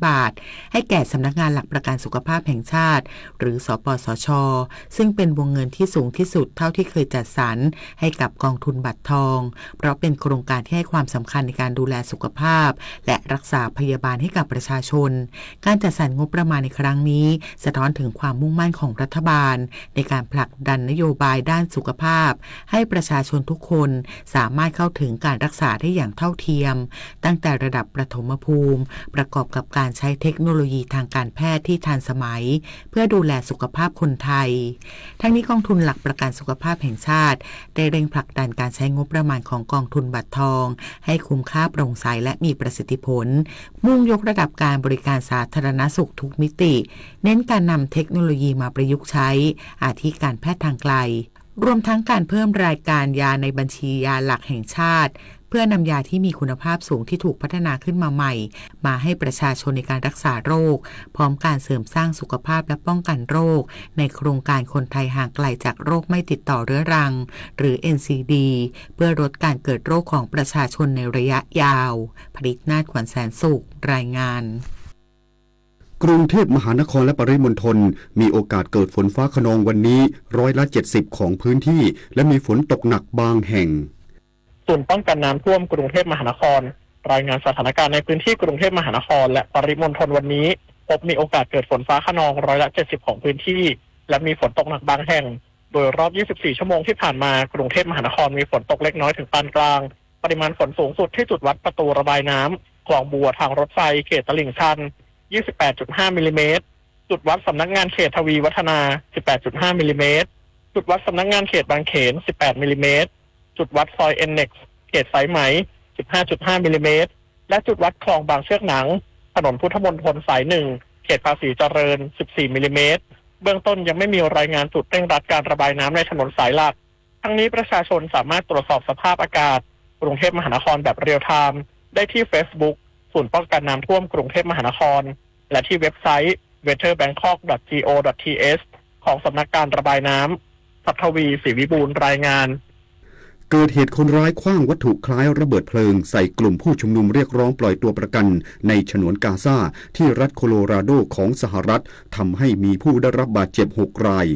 บาท ให้แก่สำนักงานหลักประกันสุขภาพแห่งชาติ หรือ สปสช ซึ่งเป็นวงเงินที่สูงที่สุดเท่าที่เคยจัดสรรให้กับกองทุนบัตรทอง เพราะเป็นโครงการที่ให้ความสำคัญในการดูแลสุขภาพ และรักษาพยาบาลให้กับประชาชน การจัดสรรงบประมาณในครั้งนี้ สะท้อนถึงความมุ่งมั่นของรัฐบาล ในการผลักดันนโยบายด้านสุขภาพ ให้ประชาชนทุกคนสามารถเข้าถึงการรักษาได้อย่างเท่าเทียม ตั้งแต่ระดับปฐมภูมิ ประกอบกับการใช้เทคโนโลยีทางการแพทย์ที่ทันสมัย เพื่อดูแลสุขภาพคนไทย ทั้งนี้กองทุนหลักประกันสุขภาพแห่งชาติ ได้เร่งผลักดันการใช้งบประมาณของกองทุนบัตรทอง ให้คุ้มค่า โปร่งใส และมีประสิทธิผล มุ่งยกระดับการบริการสาธารณสุขทุกมิติ เน้นการนำเทคโนโลยีมาประยุกต์ใช้ อาทิการแพทย์ทางไกล รวมทั้งการเพิ่มรายการยาในบัญชียาหลักแห่งชาติ เพื่อนำยาที่มีคุณภาพสูงที่ถูกพัฒนาขึ้นมาใหม่ มาให้ประชาชนในการรักษาโรค พร้อมการเสริมสร้างสุขภาพและป้องกันโรค ในโครงการคนไทยห่างไกลจากโรคไม่ติดต่อเรื้อรัง หรือ เอ็นซีดี เพื่อลดการเกิดโรคของประชาชนในระยะยาว ผลิตนาถ ขวัญแสนสุข รายงาน กรุงเทพมหานครและปริมณฑล มีโอกาสเกิดฝนฟ้าคะนองวันนี้ ร้อยละเจ็ดสิบของพื้นที่ และมีฝนตกหนักบางแห่ง ศูนย์ป้องกันน้ำท่วมกรุงเทพมหานคร รายงานสถานการณ์ในพื้นที่กรุงเทพมหานครและปริมณฑลวันนี้ พบมีโอกาสเกิดฝนฟ้าคะนองร้อยละเจ็ดสิบของพื้นที่ และมีฝนตกหนักบางแห่ง โดยรอบยี่สิบสี่ชั่วโมงที่ผ่านมา กรุงเทพมหานครมีฝนตกเล็กน้อยถึงปานกลาง ปริมาณฝนสูงสุดที่จุดวัดประตูระบายน้ำคลองบัวทางรถไฟเขตตลิ่งชัน ยี่สิบแปดจุดห้ามิลลิเมตร จุดวัดสำนักงานเขตทวีวัฒนา สิบแปดจุดห้ามิลลิเมตร จุดวัดสำนักงานเขตบางเขน สิบแปดมิลลิเมตร จุดวัดซอยเอ็นเน็กซ์ เขตสายไหม สิบห้าจุดห้ามิลลิเมตร และจุดวัดคลองบางเชือกหนัง ถนนพุทธมณฑลสายหนึ่ง เขตภาษีเจริญ สิบสี่มิลลิเมตร เบื้องต้นยังไม่มีรายงานจุดเร่งรัดการระบายน้ำในถนนสายหลัก ทั้งนี้ประชาชนสามารถตรวจสอบสภาพอากาศกรุงเทพมหานครแบบเรียลไทม์ได้ที่เฟซบุ๊ก ศูนย์ป้องกันน้ำท่วมกรุงเทพมหานคร และที่เว็บไซต์ weatherbangkok.go.th ของสำนักการระบายน้ำ ศักดิ์ทวี ศรีวิบูลย์ รายงาน เกิดเหตุคนร้ายขว้างวัตถุคล้ายระเบิดเพลิงใส่กลุ่มผู้ชุมนุมเรียกร้องปล่อยตัวประกันในฉนวนกาซาที่รัฐโคโลราโดของสหรัฐ ทำให้มีผู้ได้รับบาดเจ็บหกราย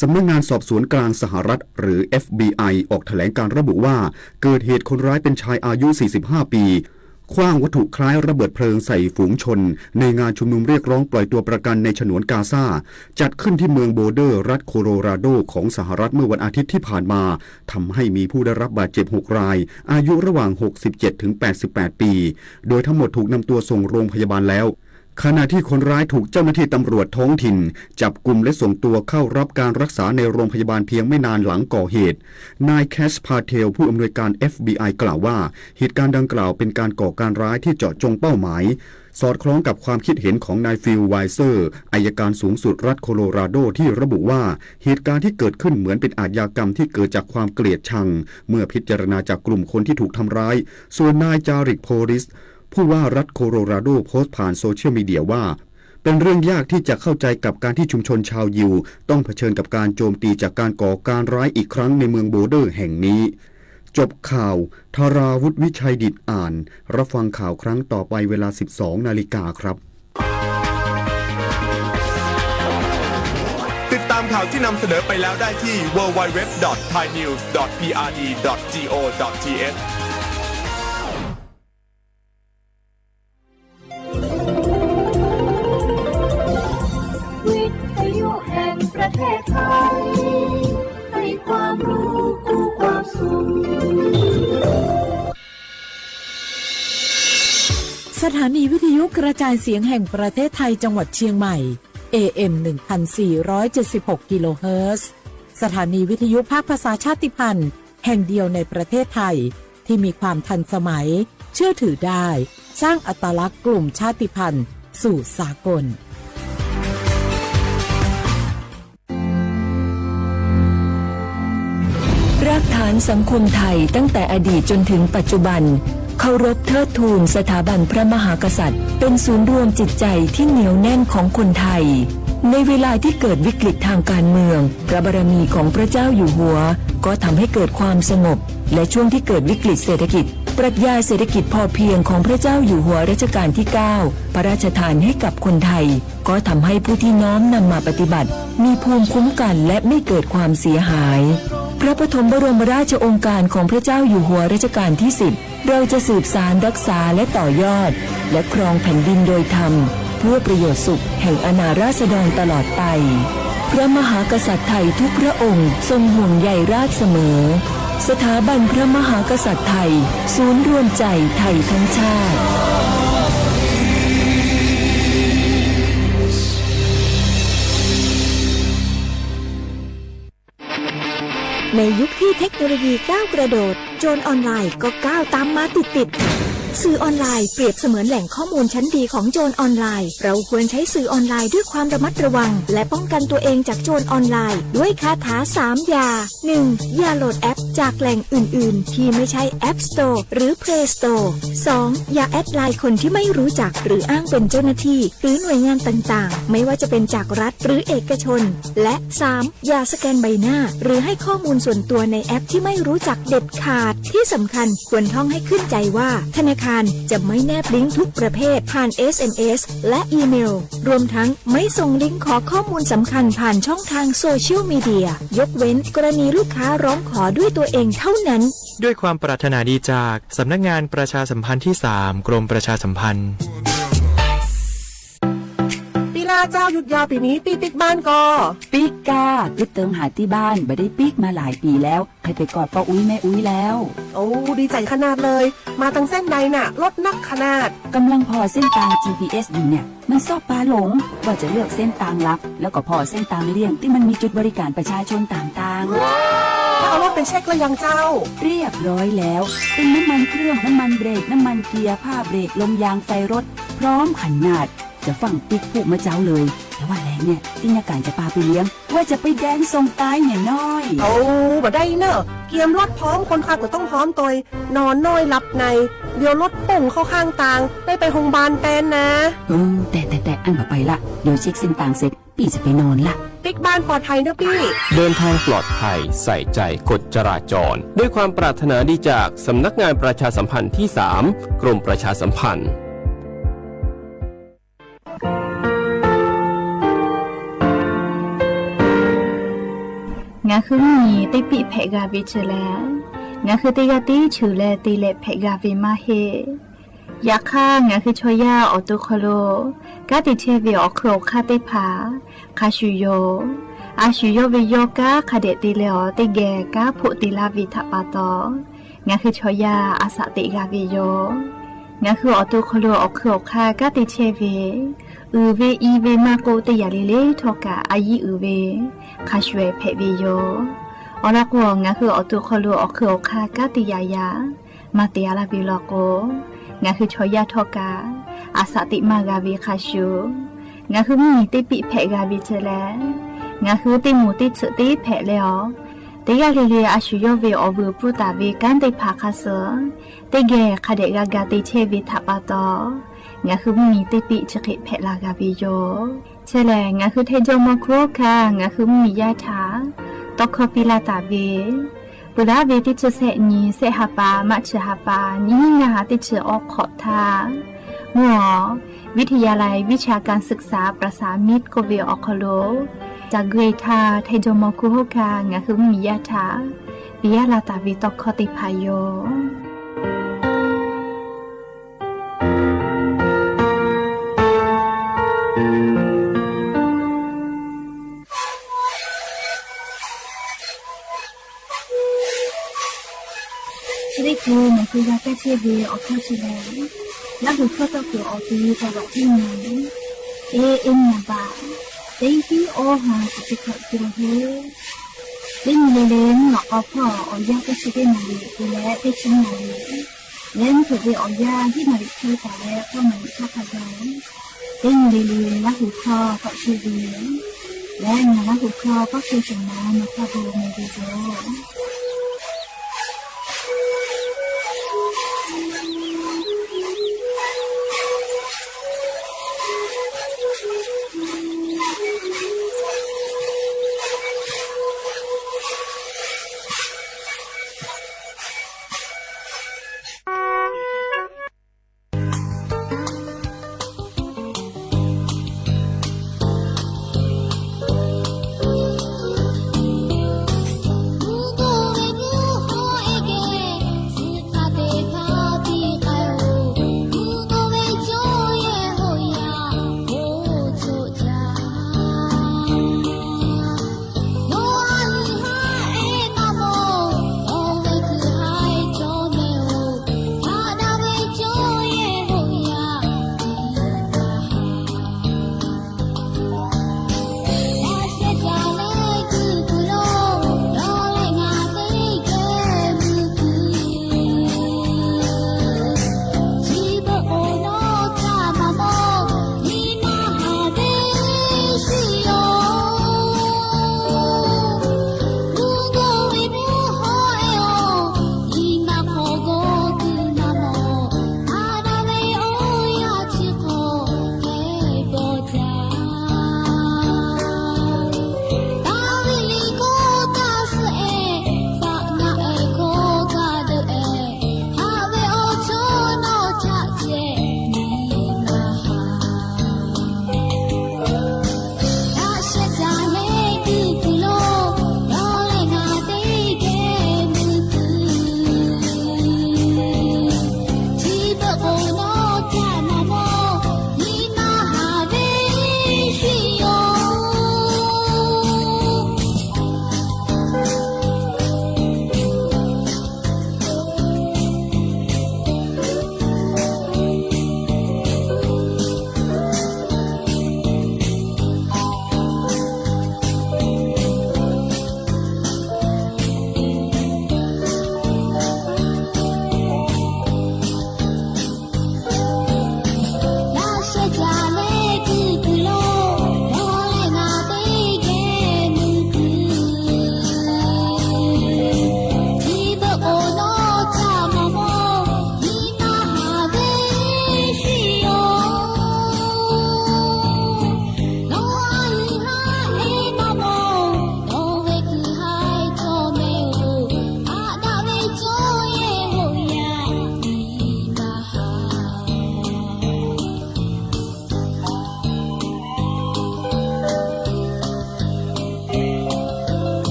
สำนักงานสอบสวนกลางสหรัฐ หรือ เอฟบีไอ ออกแถลงการณ์ระบุว่า เกิดเหตุคนร้ายเป็นชายอายุ สี่สิบห้าปี ขว้างวัตถุคล้ายระเบิดเพลิงใส่ฝูงชนในงานชุมนุมเรียกร้องปล่อยตัวประกันในฉนวนกาซา จัดขึ้นที่เมืองโบเดอร์ รัฐโคโลราโดของสหรัฐเมื่อวันอาทิตย์ที่ผ่านมา ทำให้มีผู้ได้รับบาดเจ็บหกราย อายุระหว่าง หกสิบเจ็ดถึงแปดสิบแปดปี โดยทั้งหมดถูกนำตัวส่งโรงพยาบาลแล้ว ขณะที่คนร้ายถูกเจ้าหน้าที่ตำรวจท้องถิ่นจับกุมและส่งตัวเข้ารับการรักษาในโรงพยาบาลเพียงไม่นานหลังก่อเหตุ นายแคช พาเทล ผู้อำนวยการ เอฟบีไอ กล่าวว่า เหตุการณ์ดังกล่าวเป็นการก่อการร้ายที่เจาะจงเป้าหมาย สอดคล้องกับความคิดเห็นของนาย ฟิล ไวเซอร์ อัยการสูงสุดรัฐโคโลราโด ที่ระบุว่า เหตุการณ์ที่เกิดขึ้นเหมือนเป็นอาชญากรรมที่เกิดจากความเกลียดชัง เมื่อพิจารณาจากกลุ่มคนที่ถูกทำร้าย ส่วนนาย จาริก โพริส ผู้ว่ารัฐโคโลราโด โพสต์ผ่านโซเชียลมีเดียว่า เป็นเรื่องยากที่จะเข้าใจกับการที่ชุมชนชาวยิวต้องเผชิญกับการโจมตีจากการก่อการร้ายอีกครั้งในเมืองโบเดอร์แห่งนี้ จบข่าว ธาราวุฒิ วิชัยดิษฐ์อ่าน รับฟังข่าวครั้งต่อไปเวลา สิบสองนาฬิกาครับ ติดตามข่าวที่นำเสนอไปแล้วได้ที่ ดับเบิลยู ดับเบิลยู ดับเบิลยู ดอท ไทยนิวส์ ดอท พีอาร์ดี ดอท จี โอ ดอท ที เอช วิทยุแห่งประเทศไทย ให้ความรู้คู่ความสุข สถานีวิทยุกระจายเสียงแห่งประเทศไทยจังหวัดเชียงใหม่ เอเอ็ม หนึ่งพันสี่ร้อยเจ็ดสิบหก กิโลเฮิรตซ์ สถานีวิทยุภาคภาษาชาติพันธุ์แห่งเดียวในประเทศไทย ที่มีความทันสมัย เชื่อถือได้ สร้างอัตลักษณ์กลุ่มชาติพันธุ์สู่สากล รากฐานสังคมไทยตั้งแต่อดีตจนถึงปัจจุบัน เคารพเทิดทูนสถาบันพระมหากษัตริย์ เป็นศูนย์รวมจิตใจที่เหนียวแน่นของคนไทย ในเวลาที่เกิดวิกฤตทางการเมือง พระบารมีของพระเจ้าอยู่หัว ก็ทำให้เกิดความสงบ และช่วงที่เกิดวิกฤตเศรษฐกิจ ปรัชญาเศรษฐกิจพอเพียงของพระเจ้าอยู่หัวรัชกาลที่เก้า พระราชทานให้กับคนไทย ก็ทำให้ผู้ที่น้อมนำมาปฏิบัติ มีภูมิคุ้มกันและไม่เกิดความเสียหาย พระปฐมบรมราชโองการของพระเจ้าอยู่หัวรัชกาลที่สิบ เราจะสืบสานรักษาและต่อยอด และครองแผ่นดินโดยธรรม เพื่อประโยชน์สุขแห่งอาณาราษฎรตลอดไป พระมหากษัตริย์ไทยทุกพระองค์ทรงห่วงใยราษฎรเสมอ สถาบันพระมหากษัตริย์ไทย ศูนย์รวมใจไทยทั้งชาติ ในยุคที่เทคโนโลยีก้าวกระโดด โจรออนไลน์ก็ก้าวตามมาติดๆ สื่อออนไลน์เปรียบเสมือนแหล่งข้อมูลชั้นดีของโจรออนไลน์ เราควรใช้สื่อออนไลน์ด้วยความระมัดระวัง และป้องกันตัวเองจากโจรออนไลน์ ด้วยคาถาสามอย่า หนึ่ง อย่าโหลดแอปจากแหล่งอื่นๆ ที่ไม่ใช่ App Store หรือ Play Store สอง อย่าแอดไลน์คนที่ไม่รู้จัก หรืออ้างเป็นเจ้าหน้าที่ หรือหน่วยงานต่างๆ ไม่ว่าจะเป็นจากรัฐหรือเอกชน และ สาม อย่าสแกนใบหน้า หรือให้ข้อมูลส่วนตัวในแอปที่ไม่รู้จักเด็ดขาด ที่สำคัญควรท่องให้ขึ้นใจว่า ธนาคารจะไม่แนบลิงก์ทุกประเภทผ่าน เอสเอ็มเอส และอีเมล รวมทั้งไม่ส่งลิงก์ขอข้อมูลสำคัญผ่านช่องทางโซเชียลมีเดีย ยกเว้นกรณีลูกค้าร้องขอด้วยตัวเองเท่านั้น ด้วยความปรารถนาดีจากสำนักงานประชาสัมพันธ์ที่สาม กรมประชาสัมพันธ์ ปีหน้าเจ้าหยุดยาวปีนี้ตี้ปิ๊กบ้านก่อ ปิ๊กก้า กึ๊ดเติงหาตี้บ้าน บ่ได้ปิ๊กมาหลายปีแล้ว ใครไปกอดป้าอุ๊ยแม่อุ๊ยแล้ว โอ้ ดีใจขนาดเลย มาตังเส้นใดน่ะ รถนักขนาด กำลังผ่อเส้นตาง จีพีเอส อยู่เนี่ย มันชอบปาหลง ว่าจะเลือกเส้นตางลับ แล้วก็ผ่อเส้นตางเลี่ยงตี้มันมีจุดบริการประชาชนต่างๆ ถ้าเอารถไปเช็คแล้วยังเจ้า เรียบร้อยแล้ว เต็มน้ำมันเครื่อง น้ำมันเบรก น้ำมันเกียร์ ผ้าเบรก ลมยาง ไฟรถ พร้อมขนาด จะฟั่งปิ๊กพูกเมื่อเจ๊าเลย แต่ว่าแลเนี่ย ตี้ยาก๋านจะปาไปเลี้ยง ว่าจะไปแดนส่งตายเนี่ยน้อย โอ้ บ่ได้เน่อ เกียมรถพร้อม คนขับก็ต้องพร้อมตวย นอนน้อยหลับใน เดี๋ยวรถป่งเข้าข้างตาง ได้ไปโฮงพยาบาลแตนนะ เออ แต่ แต่ แต่ อั้นบ่ไปละ เดี๋ยวเช็คเส้นตางเสร็จ ปี้จะไปนอนละ ปิ๊กบ้านปลอดภัยเน่อปี้ เดินทางปลอดภัย ใส่ใจกฎจราจร ด้วยความปรารถนาดีจากสำนักงานประชาสัมพันธ์ที่สาม กรมประชาสัมพันธ์ Ngaˬ hui mvuhˇ miˬ teˇ piˆ hpehꞈ g'a ve chi lehˬ, ngaˬ hui teˇ g'aˇ tiˉ cheuˬ leh te leh hpehꞈ g'a ve maˇ heˆ. Yaꞈ hk'aˇ, ngaˬ hui chaw yaˇ awˬ to hk'aw lo kanˉ te chehˇ ve awˬ hk'eun awˬ hk'aˇ teˇ hpaˍ hk'a shuˍ yoˬ. A shu yawˇ ve yawˇ kanˉ hk'a dehꞈ te leh awˬ teˇ geh kanˉ hpoˆ te laˇ ve htaꞈ pa taw, ngaˬ hui chaw yaˇ a shaꞈ teꞈ g'a ve yoˬ. Ngaˬ hui awˬ to hk'aw lo awˬ hk'eun awˬ hk'aˇ kanˉ te chehˇ ve, uiˍ ve i ve maˇ k'oˆ, teˇ yanˇ le le htawˇ kaꞈ a yiˇ uiˍ ve hk'a shuˍ ehˍ hpehꞈ ve yoˬ. Awˬ lawn k'o, ngaˬ hui awˬ to hk'aw lo awˬ hk'eun awˬ hk'aˇ kanˉ te yaꞈ yaꞈ maˇ te a laˇ ve law k'o, ngaˬ hui chaw yaˇ htawˇ kaꞈ a shaꞈ teꞈ maˇ g'a ve hk'a shuˍ, ngaˬ hui mvuhˇ miˬ teˇ piˆ hpehꞈ g'a ve chi lehˬ, ngaˬ hui teˇ moˍ teˇ tsuhꞈ teˇ hpehꞈ leh awˬ, teˇ g'aˇ le le a shu yawˇ ve awˬ vuiˬ pfuhˇ taˍ ve kanˉ teˇ hpaˍ hk'a suh teˇ geh hk'a dehꞈ g'a ga te chehˇ ve htaꞈ pa taw, ngaˬ hui mvuhˇ miˬ teˇ piˆ chi hk'e hpehꞈ la g'a ve yoˬ. Chi lehˬ, ngaˬ hui htaiˇ jawˇ mawˇ hkuˇ hawˉ hkanˇ ngaˬ hui mvuhˇ miˬ yaˇ htaꞈ tawˇ hkawˇ piˇ laˇ taˍ ve, peuˬ laˇ ve teˇ chi sehˆ nyi sehˆ ha pa, maˇ chi ha pa, nyiˇ hinˉ ngaˇ ha teˇ chi awˬ hk'awꞈ htaˇ, mvuhˇ awˬ วิทยาลัยวิชาการศึกษา ประสานมิตร k'oˆ ve awˬ hk'aw lo, ca gui htaˇ htaiˇ jawˇ mawˇ hkuˇ hawˉ hkanˇ ngaˬ hui mvuhˇ miˬ yaˇ htaꞈ piˇ laˇ taˍ ve tawˇ hkawˇ teˇ hpaˍ yoˬ. Chi teˇ hkui ngaˬ hui g'a kaˇ chehˇ ve awˬ hkawˇ chi lehˬ, Laˇ huˍ hkawˇ tawˇ kuiˬ awˬ te ca g'aꞈ teˇ nyi, e e nyi baꞈ, teˇ tiˉ awˬ ha chi teˇ hkawꞈ te la heˆ. Teˇ nyi le le mvuhˇ lawꞈ k'aw hpawˇ awˬ yanˇ teˇ chi teˇ naˍ riˍ te leh teˇ chi naˍ riˍ, leh mvuhˇ hpeuꞈ ve awˬ yanˇ hiˉ naˍ riˍ hk'e taˍ leh k'awˇ naˍ riˍ hk'aˇ hk'a gaˬ, teˇ nyi le le Laˇ huˍ hkawˇ tawˆ chehˇ ve, leh ngaˬ Laˇ huˍ hkawˇ tawˇ chehˇ shawˍ ma nawˬ hk'a gaˬ mawˬ ve yoˬ.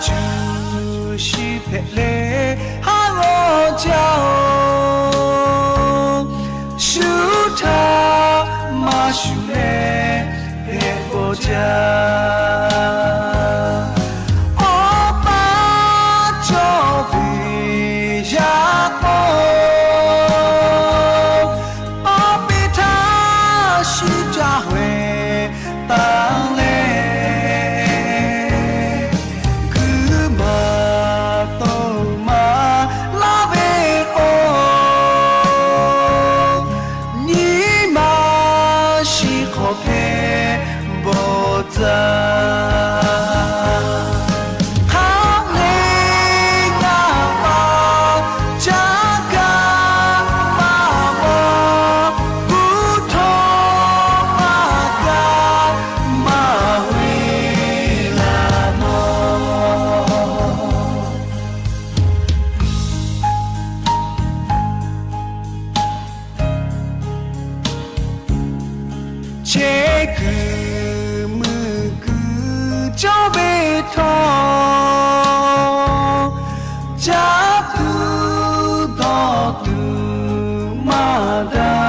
shu shiˍ hpehꞈ leh haˉ g'awˇ jaˇ-oˬ, shu htaꞈ maˇ shuˍ leh hpehꞈ g'awˇ jaˇ. Awˬ pa cawˬ ve yaꞈ k'aw, awˬ peˇ htaˇ shu caˇ hawehˍ taˍ leh, kuiˬ maˇ tawˆ maˇ laˇ ve k'o, nyi ma shiˍ hk'awꞈ hpehꞈ bawˬ tcuh. Hk'aˆ le ngaˬ pa caˇ kaꞈ maˇ mawˬ, kuˇ htawˇ maˇ kaꞈ maˇ ve laˬ nawˬ. Chehˇ kuiˬ mui kuiˬ cawˇ ve htawˇ, caˇ tuˬ dawˇ tuˬ maˇ daꞈ,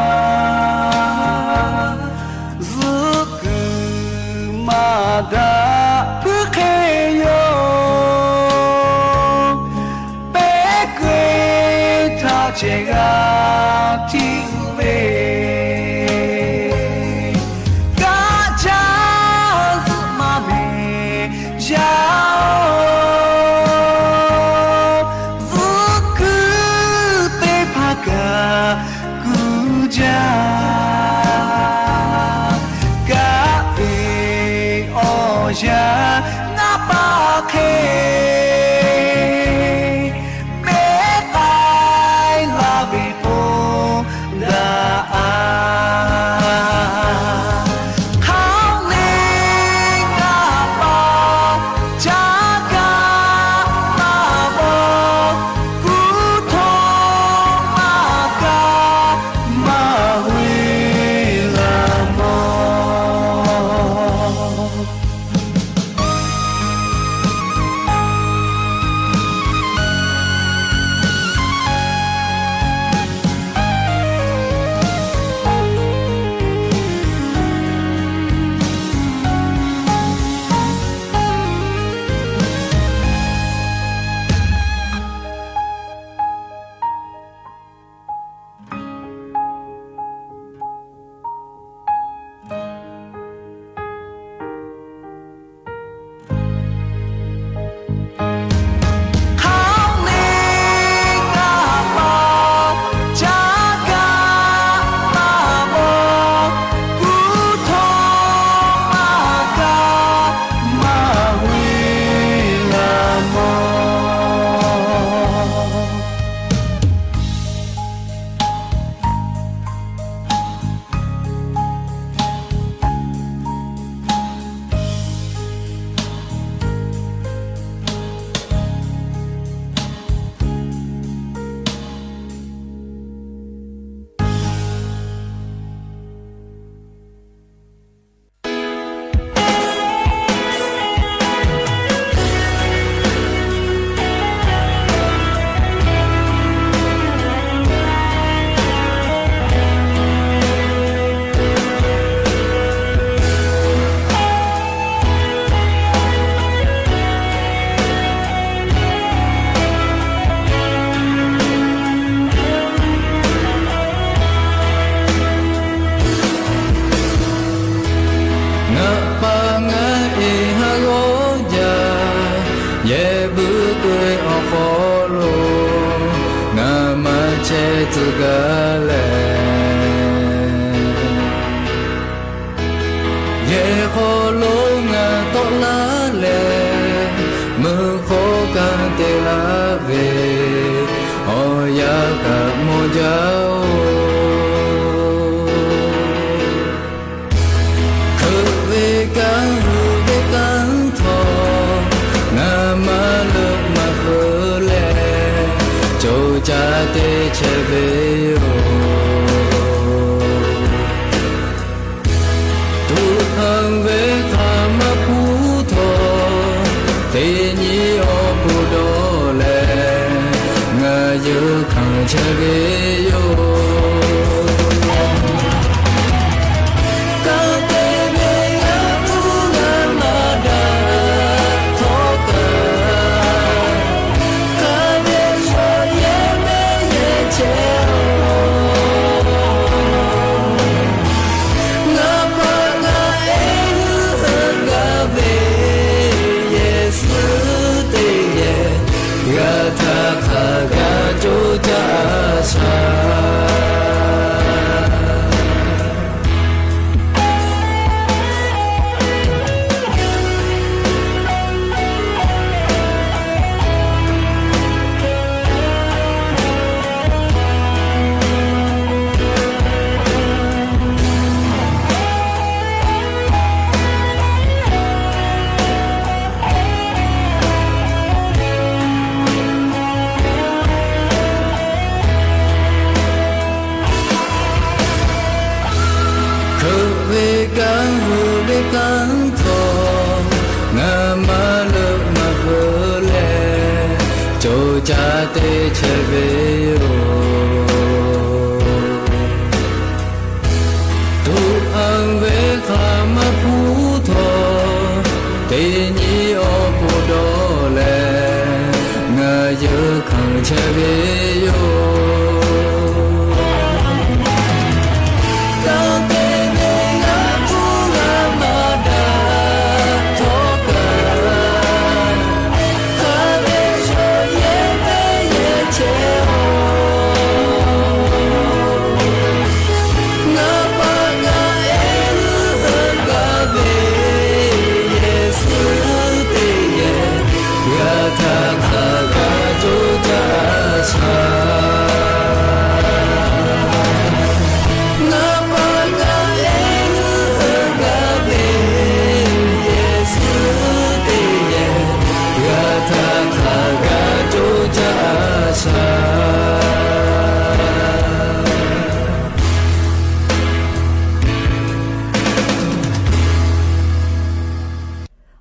zuhꞈ kuiˬ maˇ daꞈ hpuiˇ hk'e yoˬ. Pehˉ keu-e htaˇ cehˬ g'a htiˇ zuhˆ ve, kaˆ caˇ zuhˆ maˇ mehˍ yaˇ-oˬ, zuhꞈ kuiˬ teˇ hpaˍ kaꞈ kuˬ jaˇ. Kaˆ ve awˬ yanˇ ngaˇ pa hk'e mehˉ k'ai laˇ ve k'o daꞈ-a. Hk'aˆ le ngaˬ pa caˇ kaꞈ maˇ mawˬ, kuˇ htawˇ maˇ kaꞈ maˇ ve laˬ mawˬ. Hk'aˆ le ngaˬ pa caˇ kaꞈ maˇ mawˬ, kuˇ htawˇ maˇ kaꞈ maˇ ve laˬ mawˬ. Ngaˬ pa ngaˬ e haˉ g'awˇ jaˇ, yehˬ buiˇ keu-e awˬ hk'aw lo ngaˬ maˇ chehˇ tcuh gaˇ leh, yehˬ hk'aw lo ngaˬ tawˆ laˇ leh, meuˇ hkawˇ kanˇ te laˇ ve awˬ yanˇ kaꞈ mawˬ jaˇ-oˬ. Hkeuꞈ ve kanˉ hui ve kanˉ htawˇ, ngaˬ maˇ leuˆ maˇ hpeuꞈ leh, co caˇ te chehˇ ve yoˬ. Tuꞈ hkanˍ ve hk'aˬ ma hpu htawˇ, teˇ nyi chehˇ ve yoˬ. Kanˉ te ve g'a hpuˇ g'a maˇ daꞈ htawˇ kaꞈ, hk'a ve chaw yehˇ mehˇ yehˇ chehˇ-oˬ. Ngaˬ pa ngaˬ ehˉ g'uˇ hui gaˇ ve Yeˍsuˆ teˇ geh, g'a htaꞈ hk'a g'a coˇ caˇ shaˍ. Hkeuꞈ ve kanˉ, g'uiˬ ve kanˉ htawˇ, ngaˬ maˇ leuˆ maˇ heuˆ leh, co caˇ te chehˇ ve yoˬ. Tuꞈ aˇ ve hk'aˬ maˇ hpuˇ htawˇ, teˇ nyi awˬ pon dawˇ leh, ngaˬ yeuˬ hkanˍ chehˇ ve yoˬ. Kanˉ te ve g'a hpuˇ g'a maˇ daꞈ htawˇ kaꞈ, hk'a ve chaw yehˇ mehˇ yehˇ chehˇ-oˬ. Ngaˬ pa ngaˬ ehˉ g'uˇ hui gaˇ ve Yeˍsuˆ teˇ geh, g'a htaꞈ hk'a g'a coˇ caˇ shaˍ. Ngaˬ pa ngaˬ ehˉ g'uˇ hui gaˇ ve Yeˍsuˆ teˇ geh, g'a htaꞈ hk'a g'a coˇ caˇ shaˍ.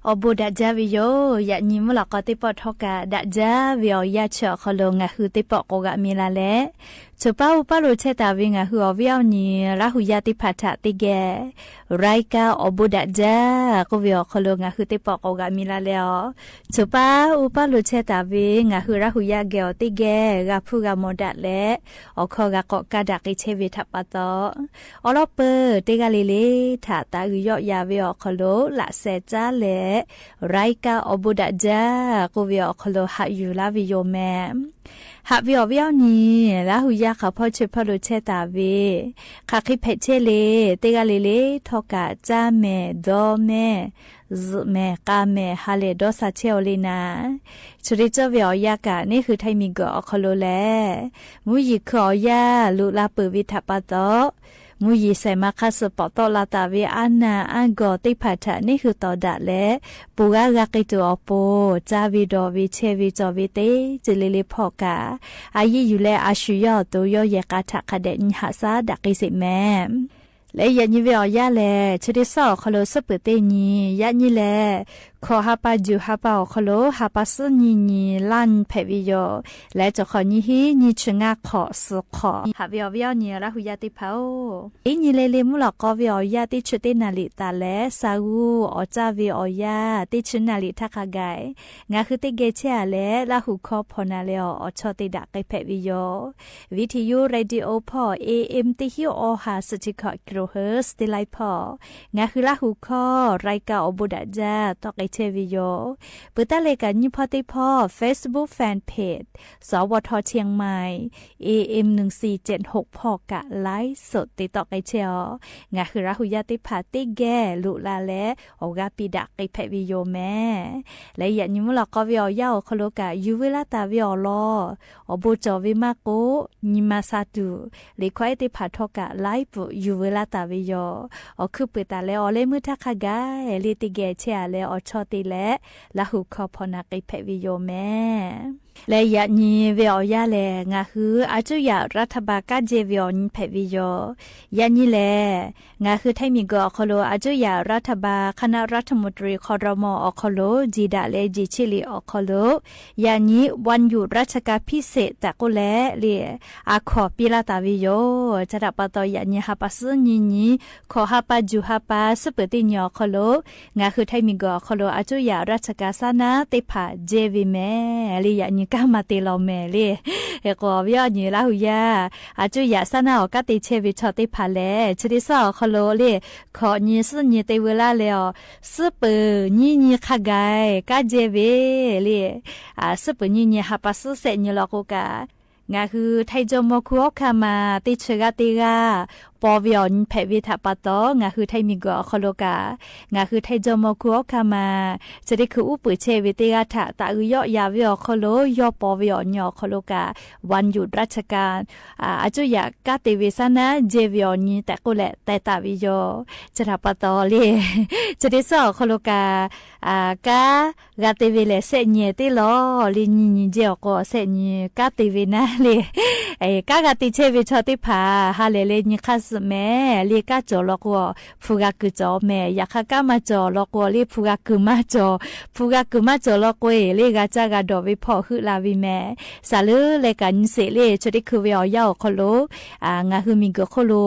Awˬ bon daꞈ jaˇ ve yoˬ. Yaꞈ nyi mvuhˇ lawꞈ k'aw teˇ pawˆ htawˇ kaꞈ daꞈ jaˇ ve awˬ yanˇ chi awˬ hk'aw lo ngaˬ hui teˇ pawˆ k'awꞈ g'aꞈ mi la leh, choˬ paˉ uˉ paˉ lo chehˇ taˍ ve ngaˬ hui awˬ viˉ awˬ nyi Laˇ huˍ yaˇ teˇ hpaˍ htaꞈ teˇ geh รายการ awˬ bon daꞈ jaˇ k'oˆ ve awˬ hk'aw lo ngaˬ hui teˇ pawˆ k'awꞈ g'aꞈ mi la leh aˬ, choˬ paˉ uˉ paˉ lo chehˇ taˍ ve ngaˬ hui Laˇ huˍ yaˇ geh awˬ teˇ geh g'a hpuˇ g'a mawˬ daꞈ leh, awˬ hkawˇ g'a k'awꞈ kaˇ daꞈ k'ai chehˇ ve htaꞈ pa taw, awˬ lawn peuˬ teˇ g'aˇ le le htaꞈ taˍ uiˍ yawˆ yan ve awˬ hk'aw lo laꞈ sheh caˉ leh, รายการ awˬ bon daꞈ jaˇ k'oˆ ve awˬ hk'aw lo haꞈ yuˬ laˇ ve yoˬ meh. Haꞈ ve awˬ viˉ awˬ nyi Laˇ huˍ yaˇ hk'aˬ hpawˇ chi hpawˇ lo chehˇ taˍ ve, hk'aˬ hk'e hpehꞈ chehˇ le, teˇ g'aˇ le le htawˇ kaꞈ caˇ mehˍ dawˇ mehˍ zuhꞈ mehˍ k'a mehˍ ha lehˬ dawˇ sha chehˇ-oˬ le naˍ. Chi hk'e cawˇ ve awˬ yanˇ kaꞈ neˇ hui htaiˇ miˬ guiˬ awˬ hk'aw lo lehˬ, mvuhˇ yeˬ hkui awˬ yanˇ loꞈ la peuˬ ve htaꞈ pa taw, mvuhˇ yeˬ shehˍ ma hk'aˇ suh pawꞈ tawˆ la taˍ ve aˉ naˆ aˉ gawˬ teˇ hpaˍ htaꞈ neˇ hui tawˍ daꞈ leh, ponˬ g'aˇ g'a k'ai tuˬ awˬ pon caˇ ve dawˬ ve chehˇ ve cawˬ ve teˇ ceuˬ le le hpawˇ kaꞈ, a yiˇ yuˬ leh a shu yawˇ awˬ to yawˇ yehˬ k'a htaꞈ hk'a dehꞈ nyi haꞈ shaˉ daꞈ k'ai sheˍ meh. Leh yaꞈ nyi ve awˬ yanˇ lehˬ, chi teˇ suhˉ awˬ hk'aw lo suhˉ peuˬ teˇ nyi, yaꞈ nyi lehˬ, hkawꞈ ha pa juˬ ha pa awˬ hk'aw lo ha pa suhˉ nyi nyi laˇ nyi hpehꞈ ve yoˬ. Leh cawˬ hk'awꞈ nyi hiˉ nyi chi ngaˇ hk'awꞈ suhˍ hk'awꞈ haꞈ ve awˬ viˉ awˬ nyi Laˇ huˍ yaˇ teˇ hpaˍ-oˬ, iˉ nyi le le mvuhˇ lawꞈ k'aw ve awˬ yanˇ teˇ chi teˇ naˍ liꞈ taˍ leh, sa g'uˇ awˬ caˇ ve awˬ yanˇ teˇ chi naˍ liꞈ htaˇ hk'a gaˬ, ngaˬ hui teˇ geh chehˇ-a leh Laˇ huˍ hkawˇ hpawnˬ naˍ leh awˬ chawˇ te daꞈ k'ai hpehꞈ ve yoˬ. Video radio hpawˇ A M teˇ hinˉ awˬ ha suhˍ chi hkawꞈ kilohertz teˇ laiˉ hpawˇ, ngaˬ hui Laˇ huˍ hkawˇ รายการ awˬ bon daꞈ jaˇ tawˆ k'ai chehˇ ve yoˬ. Peuˬ taˉ leh kaꞈ nyiˇ hpawˇ teˇ hpawˇ Facebook fan page สวท เชียงใหม่ A M หนึ่งสี่เจ็ดหก hpawˇ kaꞈ ไลฟ์สด te tawˆ k'ai chehˇ-aˬ. Ngaˬ hui Laˇ huˍ yaˇ teˇ hpaˍ teˇ geh loꞈ la leh awˬ g'aˇ piˇ daꞈ k'ai hpehꞈ ve yoˬ meh. Leh yaꞈ nyi mvuhˇ lawꞈ k'aw ve awˬ yanˇ awˬ hk'aw lo kaꞈ yuˬ veu laˇ taˍ ve awˬ lawn awˬ bon cawˬ ve maˇ k'oˆ, nyi ma sha tuˬ liꞈ hkawˇ ehˉ teˇ hpaˍ htawˇ kaꞈ ไลฟ์ yuˬ veu laˇ taˍ ve yoˬ. Awˬ hkuiˉ puiˍ taˍ leh awˬ leh meuˇ htaˇ hk'a gaˬ le teˇ geh chehˇ-a leh awˬ chawˇ te leh Laˇ huˍ hkawˇ hpawnˬ naˍ k'ai hpehꞈ ve yoˬ meh. Leh yaꞈ nyi ve awˬ yanˇ lehˬ, ngaˬ hui a cuˇ yaꞈ รัฐบาล kanˉ jehˇ ve awˬ nyi hpehꞈ ve yoˬ. Yaꞈ nyi lehˬ, ngaˬ hui htaiˇ miˬguiˬ awˬ hk'aw lo a cuˇ yaꞈ รัฐบาล คณะรัฐมนตรี ครม. awˬ hk'aw lo jeˬ daꞈ leh jeˬ cheˇ liꞈ awˬ hk'aw lo yaꞈ nyi วันหยุดราชการพิเศษ tehꞈ k'oˆ leh le, a hkawnˍ piˇ laˇ taˍ ve yoˬ. Chi htaꞈ pa taw, yaꞈ nyi ha pa suhˉ nyiˇ nyi, hkawꞈ ha pa juˬ ha pa suhˉ peuˬ teˇ nyi awˬ hk'aw lo ngaˬ hui htaiˇ miˬguiˬ awˬ hk'aw lo a cuˇ yaꞈ ราชการ saˉ naˉ teˇ hpaˍ jehˇ ve mehˍ le. Yaꞈ nyi kanˉ maˇ te law mehˍ le. Hk'e k'o, awˬ viˉ awˬ nyi Laˇ hu yaˇ, a cuˇ yaꞈ saˉ naˉ awˬ kanˉ te chehˇ ve chaw teˇ hpaˍ lehˬ, chi teˇ suhˉ awˬ hk'aw lo le, hkawꞈ nyi suhˉ nyi te veu laˇ leh awˬ, suhˉ peuˬ nyiˇ nyi hk'a gaˬ kanˉ jehˇ ve le. Suhˉ peuˬ nyiˇ nyi ha pa suhˉ shehˆ nyi law k'o kaꞈ, ngaˬ hui Htaiˇ jawˇmawˇ hkunˉ hawˉ hkanˇ ma teˇ chi g'aˇ teˇ g'aˇ paw ve awˬ nyi hpehꞈ ve htaꞈ pa taw, ngaˬ hui htaiˇ miˬguiˬ awˬ hk'aw lo kaꞈ, ngaˬ hui Htaiˇ jawˇmawˇ hkunˉ hawˉ hkanˇ ma chi teˇ hkui uˉ peunˍ chehˇ ve teˇ g'aˇ htaꞈ taꞈ g'uiˬ yawˆ yaꞈ ve awˬ hk'aw lo yawˇ paw ve awˬ nyi awˬ hk'aw lo kaꞈ, วันหยุดราชการ a cuˇ yaꞈ kanˉ te ve saˉ naˉ jehˇ ve awˬ nyi tehꞈ k'oˆ leh teh taˍ ve yoˬ. Chi htaꞈ pa taw le, chi teˇ suhˉ awˬ hk'aw lo kaꞈ, kanˉ g'a te ve lehˬ shehˆ nyi teˇ lawˬ le, nyi nyi jehˇ awˬ k'o shehˆ nyi kanˉ te ve naˉ le. Kanˉ g'a te chehˇ ve chaw teˇ hpaˍ ha lehˬ leh nyi hk'aˇ suh mehˍ le. Kanˉ cawˬ law k'o, hpu g'a kuiˬ cawˬ mehˍ. Yaꞈ hk'aˇ kanˉ maˇ cawˬ law k'o le, hpu g'a kuiˬ maˇ cawˬ. Hpu g'a kuiˬ maˇ cawˬ law k'o e le, g'a caˇ g'a dawˬ ve hpawˇ heuˆ la ve mehˍ. Saˍ leuˉ leh kaꞈ nyi sheˍ le, chi teˇ hkui ve awˬ yanˇ awˬ hk'aw lo ngaˬ hui miˬguiˬ hk'oˆ lo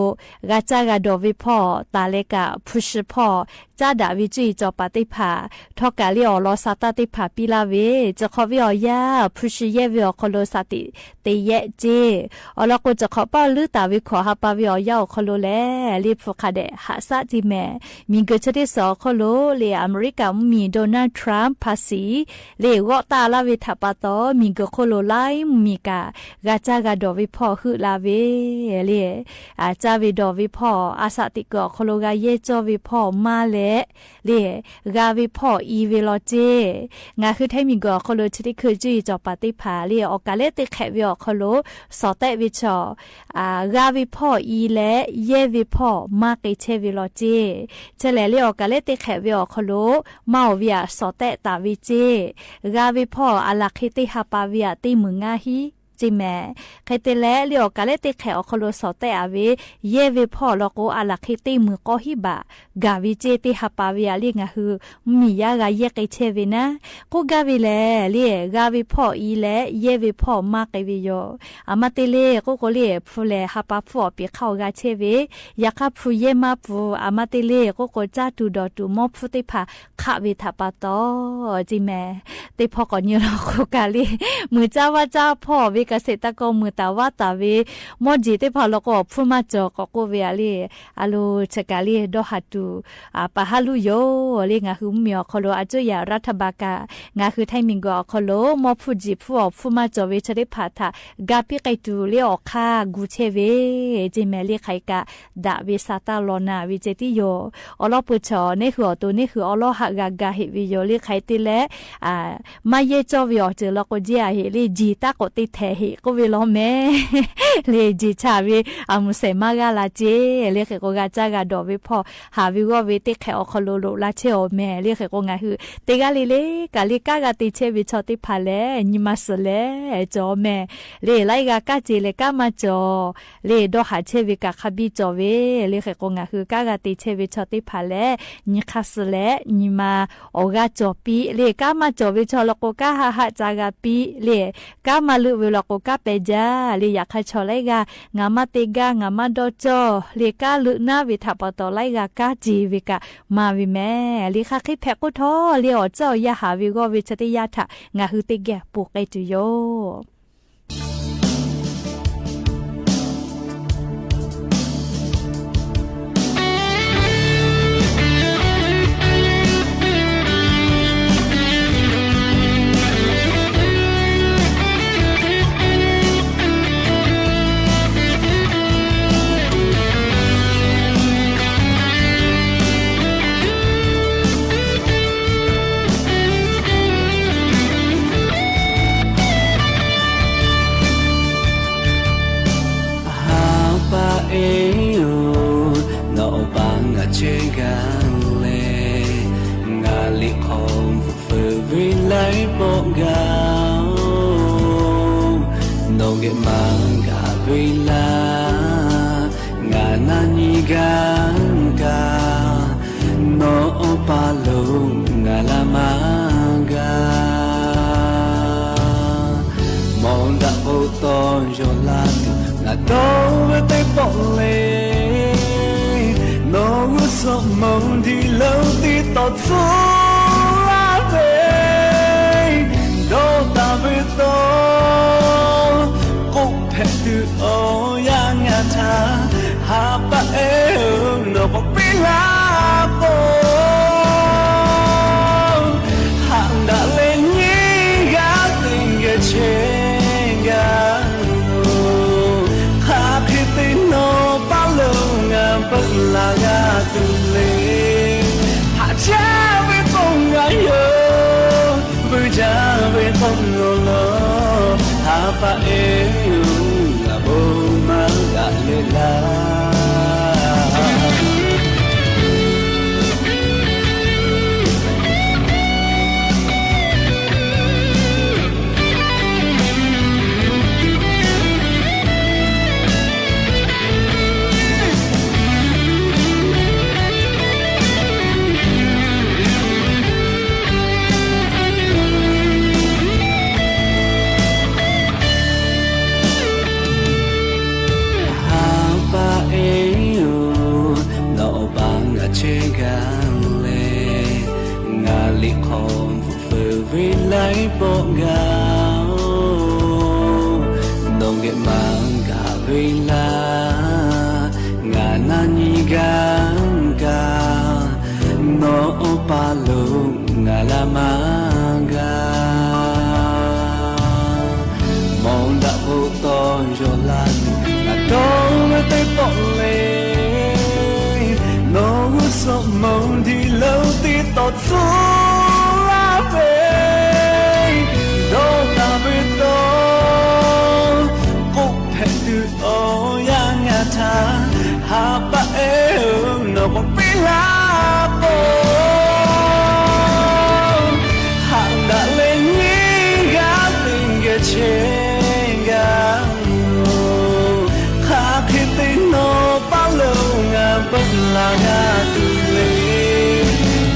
g'a caˇ g'a dawˬ ve hpawˇ taˍ leh kaꞈ, hpu shi hpawˇ caˉ daꞈ ve cuˇ yiˍ cawˬ paˍ teˇ hpaˍ htawˇ kaꞈ le, awˬ lawn sha taˇ teˇ hpaˍ piˇ laˇ ve, chi hk'awꞈ ve awˬ yanˇ hpu shi yehˇ ve awˬ hk'aw lo shaˍ tiꞈ te yehˆ ceˇ. Awˬ lawn k'o, chi hk'awꞈ paˇ leuˉ taˍ ve hkawꞈ ha pa ve awˬ yanˇ awˬ hk'aw lo lehˬ le, hpu hk'a dehꞈ haꞈ shaˆ ceˇ mehˍ. Miˬguiˬ chi teˇ suhˍ awˬ hk'aw lo le, Aˍmeˍriˆkaꞈ mvuhˇmiˬ Donald Trump hpa shiˍ le g'awˆ taˆ laˇ ve htaꞈ pa taw, miˬguiˬ hk'oˆ lo laiˉ mvuhˇmiˬ kaꞈ g'a caˇ g'a dawˬ ve hpawˇ heuˆ la ve le. Caˇ ve dawˬ ve hpawˇ, a shaˍ tiꞈ kuiˬ awˬ hk'aw lo g'a yehˇ cawˇ ve hpawˇ maˇ leh le, g'a ve hpawˇ i ve law ceˇ. Ngaˬ hui htaiˇ miˬguiˬ awˬ hk'aw lo chi teˇ hkui cuˇ yiˍ cawˬ paˍ teˇ hpaˍ le, awˬ kaˍ lehˉ teˇ hk'ehꞈ ve awˬ hk'aw lo shawˍ tehˆ ve chaw, g'a ve hpawˇ i leh yehˇ ve hpawˇ maˇ k'e chehˇ ve law ceˇ. Chi lehˬ le, awˬ kaˍ lehˉ teˇ hk'ehꞈ ve awˬ hk'aw lo maˇ oˬ ve aꞈ shawˍ tehˆ taˍ ve ceˇ. G'a ve hpawˇ a laˬ hk'e teˇ ha pa ve aꞈ teˇ meunˍ ngaˇ hiˉ ceˇ mehˍ. Hk'e te leh le, awˬ kaˍ lehˉ teˇ hk'ehꞈ awˬ hk'aw lo shawˍ tehˆ a ve yehˇ ve hpawˇ awˬ lawn k'o, a laˬ hk'e teˇ meunˍ k'awˇ hiˉ baꞈ gaˬ ve ceˇ. Teˇ ha pa ve aꞈ le, ngaˬ hui mvuhˇmiˬ yaˇ g'a yehˇ k'e chehˇ ve naˉ k'oˆ gaˇ ve lehˬ le, g'a ve hpawˇ i leh yehˇ ve hpawˇ maˇ k'e ve yoˬ. Aˬ ma te le k'oˆ k'o le, hpu lehˬ ha pa hpfuhˇ awˬ peˍ hk'aˇ awˬ g'a chehˇ ve, yaꞈ hk'aˇ hpu yehˇ maˇ pfuhˇ. Aˬ ma te le k'oˆ k'o, caˇ tuˬ dawˬ tuˬ mawˇ hpfuhˇ teˇ hpaˍ hk'aˆ ve htaꞈ pa taw ceˇ mehˍ. Teˇ hpawˇ k'awꞈ nyi law k'o kaꞈ le, muiˬ caˇ vaˇ caˇ hpawˇ ve เกษตรกร muiˬ taˍ vaˇ taˍ ve mawˇ jeˬ teˇ hpaˍ law k'o, awˬ hpfuhˇ maˇ cawˬ k'awꞈ k'oˆ ve aꞈ le. A lo chi kaꞈ le, dawˇ haˍ tuˬ paˍ haˉ luˇ yoˬ le. Ngaˬ hui mvuhˇmiˬ awˬ hk'aw lo a cuˇ yaꞈ รัฐบาล kaꞈ ngaˬ hui htaiˇ miˬguiˬ awˬ hk'aw lo mawˇ hpfuhˇ jeˬ hpfuhˇ awˬ hpfuhˇ maˇ cawˬ ve chi teˇ hpaˍ htaꞈ ga piˇ k'ai tuˬ le, awˬ hk'aˇ gu chehˇ ve ceˇ mehˍ le. Hk'aˬ hk'e kaꞈ daꞈ ve sha taˇ law na ve ceh tiˉ yoˬ. Awˬ lawn peuˬ chaw neˇ hui awˬ to neˇ hui awˬ lawˉ haꞈ g'a ga heꞈ ve yoˬ le. Hk'aˬ hk'e te leh maˇ yehˇ cawˇ ve awˬ ceuˬ law k'o, jeˇ a heꞈ le, jeˬ taˇ k'awꞈ te htehˍ heꞈ k'oˆ ve law mehˍ le. Jeˬ chaꞈ ve aˬ muˍ shehˍ maˇ g'aˇ la ceˇ le. Hk'e k'o, g'a caˇ g'a dawˬ ve hpawˇ haˍ ve g'awˇ ve teˇ hk'ehꞈ awˬ hk'aw lo loꞈ la chehˇ awˬ mehˍ le. Hk'e k'o, ngaˬ hui teˇ g'aˇ le le kaꞈ le, kanˉ g'a te chehˇ ve chaw teˇ hpaˍ lehˬ, nyi ma suhˍ leh cawˬ mehˍ le. Laiˉ g'a kanˉ ce leh kanˉ maˇ cawˬ le, dawˇ haˍ chehˇ ve kaꞈ hk'a biˇ cawˬ ve le. Hk'e k'o, ngaˬ hui kanˉ g'a te chehˇ ve chaw teˇ hpaˍ lehˬ, nyi hk'aˇ suhˍ leh nyi ma awˬ g'aˇ cawˬ piˇ le. Kanˉ maˇ cawˬ ve chaw law k'o, kanˉ haˆ haˆ ca g'a piˇ le. Kanˉ maˇ leuˆ ve law k'o, kanˉ peh jaˇ le. Yaꞈ hk'aˇ, chaw laiˉ g'aˇ ngaˬ maˇ te gaˇ, ngaˬ maˇ dawˇ cawˇ le, kanˉ leuˆ naˉ ve htaꞈ pa taw laiˉ g'a kanˉ ce ve kaꞈ maˇ ve mehˍ le. Hk'aˬ hk'e hpehꞈ k'oˆ htawˇ le, awˬ tcuhˉ awˬ yaˇ haˍ ve g'awˇ ve chi teˇ yanˇ htaꞈ ngaˬ hui teˇ geh ponˬ k'ai tuˬ yoˬ. Nawˬ geh maˇ gaˬ ve laˇ, ngaˬ na nyi gaˇ kaꞈ, nawˬ awˬ pa lo ngaˬ laˇ maˇ g'a. Mawˬ daꞈ k'o tawˇ yaw la tuˬ ngaˬ dawˇ ve teˇ pawˆ le. Nawˬ g'uˇ suhˍ moˍ diˬ lo tiˉ tawˍ tcuhˉ laˇ ve, dawˇ taˍ ve tawˇ k'oˆ hpehꞈ tuˬ awˬ yanˇ ngaˬ htaꞈ ha pa ehˉ-oˬ, nawˬ k'awꞈ piˇ laˇ k'o, haꞈ daꞈ leh nyiˇ g'aˇ teˇ geh chehˇ gaˇ-oˬ. Hk'aˬ hk'e te nawˬ paˇ lo ngaˬ peuˬ laˬ g'a tuˬ le. Haꞈ jaˇ ve k'o ngaˬ yoˬ, vuiˬ jaˇ ve k'o nawˬ lawˬ, ha pa ehˉ-oˬ, ngaˬ bon maˇ daꞈ leh laˇ. Ha pa ehˉ-oˬ, nawˬ awˬ pa ngaˬ chehˇ gaˇ leh, ngaˬ liꞈ hk'aw bvuhꞈ feu ve laiˉ pawˆ gaˇ-oˬ. Nawˬ geh maˇ gaˬ ve laˇ, ngaˬ na nyi gaˇ kaꞈ, nawˬ awˬ pa lo ngaˬ laˇ maˇ g'a. Mawˬ daꞈ k'o tawˇ yaw la tuˬ ngaˬ dawˇ ve teˇ pawˆ le. Nawˬ g'uˇ suhˍ moˍ diˬ lo tiˉ tawˍ tcuhˉ laˇ ve, dawˇ taˍ ve tawˇ k'oˆ hpehꞈ tuˬ awˬ yanˇ ngaˬ htaꞈ ha pa ehˉ-oˬ, nawˬ k'awꞈ piˇ laˇ k'o, haꞈ daꞈ leh nyiˇ g'aˇ teˇ geh chehˇ gaˇ-oˬ. Hk'aˬ hk'e te nawˬ paˇ lo ngaˬ peuˬ laˬ g'a tuˬ le.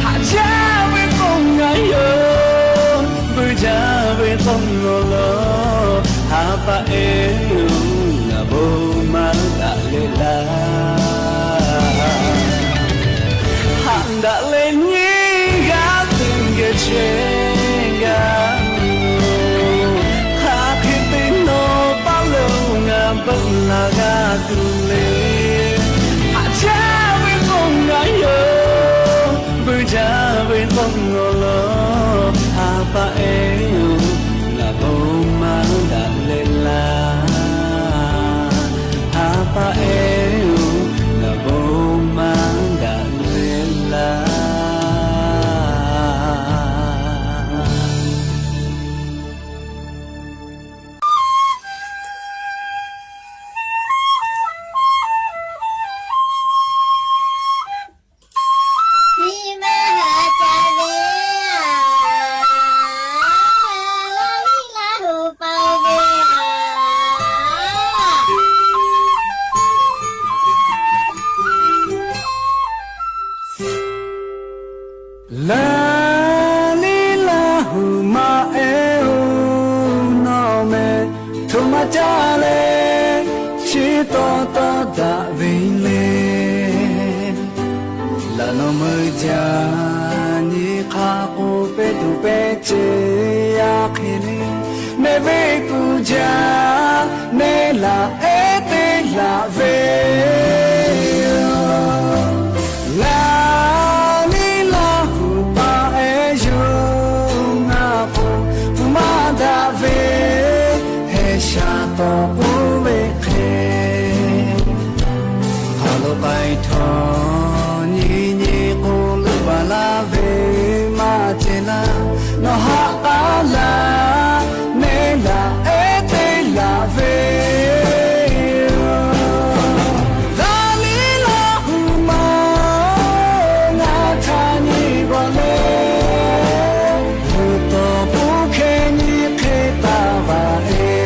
Haꞈ jaˇ ve k'o ngaˬ yoˬ, vuiˬ jaˇ ve k'o nawˬ lawˬ, ha pa ehˉ-oˬ, ngaˬ bon maˇ daꞈ leh laˇ. Haꞈ daꞈ leh nyiˇ g'aˇ teˇ geh chehˇ gaˇ-oˬ. Hk'aˬ hk'e te nawˬ paˇ lo ngaˬ peuˬ laˬ g'a tuˬ le. Haꞈ jaˇ ve k'o ngaˬ yoˬ, vuiˬ jaˇ ve k'o nawˬ lawˬ, ha pa ehˉ-oˬ, ngaˬ bon maˇ daꞈ leh laˇ. Ha pa ehˉ-oˬ, ngaˬ bon maˇ daꞈ leh laˇ. Nyi ma haꞈ ca ve, Laˇ liˉ Laˇ huˍ paw ve. Laˇ liˉ Laˇ huˍ maˇ ehˉ-oˬ, nawˬ meh htoꞈ ma caˇ leh chi taw tawˇ daꞈ ve le. Laꞈ nawˬ meuˇ jaˇ nyi hk'a k'o, pehˇ tuˬ pehˇ ce yaˇ hk'e le. Mehˆ venˇ kuˬ jaˇ, mehˆ laꞈ ehˉ teˇ laꞈ ve yoˬ. Laˇ liˉ Laˇ huˍ paw ehˉ yoˬ. Ngaˬ k'o hpu maˇ daꞈ ve, heh sha taw k'oˆ ve hk'e, ha lo k'ai htawˇ nyi nyi k'o, leuˆ baˬ laˇ ve maˇ ceh laˇ. Nawˬ haꞈ k'aˉ laˇ, mehˆ laꞈ ehˉ teˇ laꞈ ve yoˬ. Laˇ liˉ Laˇ huˍ maˇ ngaˬ htaꞈ nyi bawˬ le. Luˬ tawˍ k'oˆ hk'e nyi hk'e taˍ vaˬ e.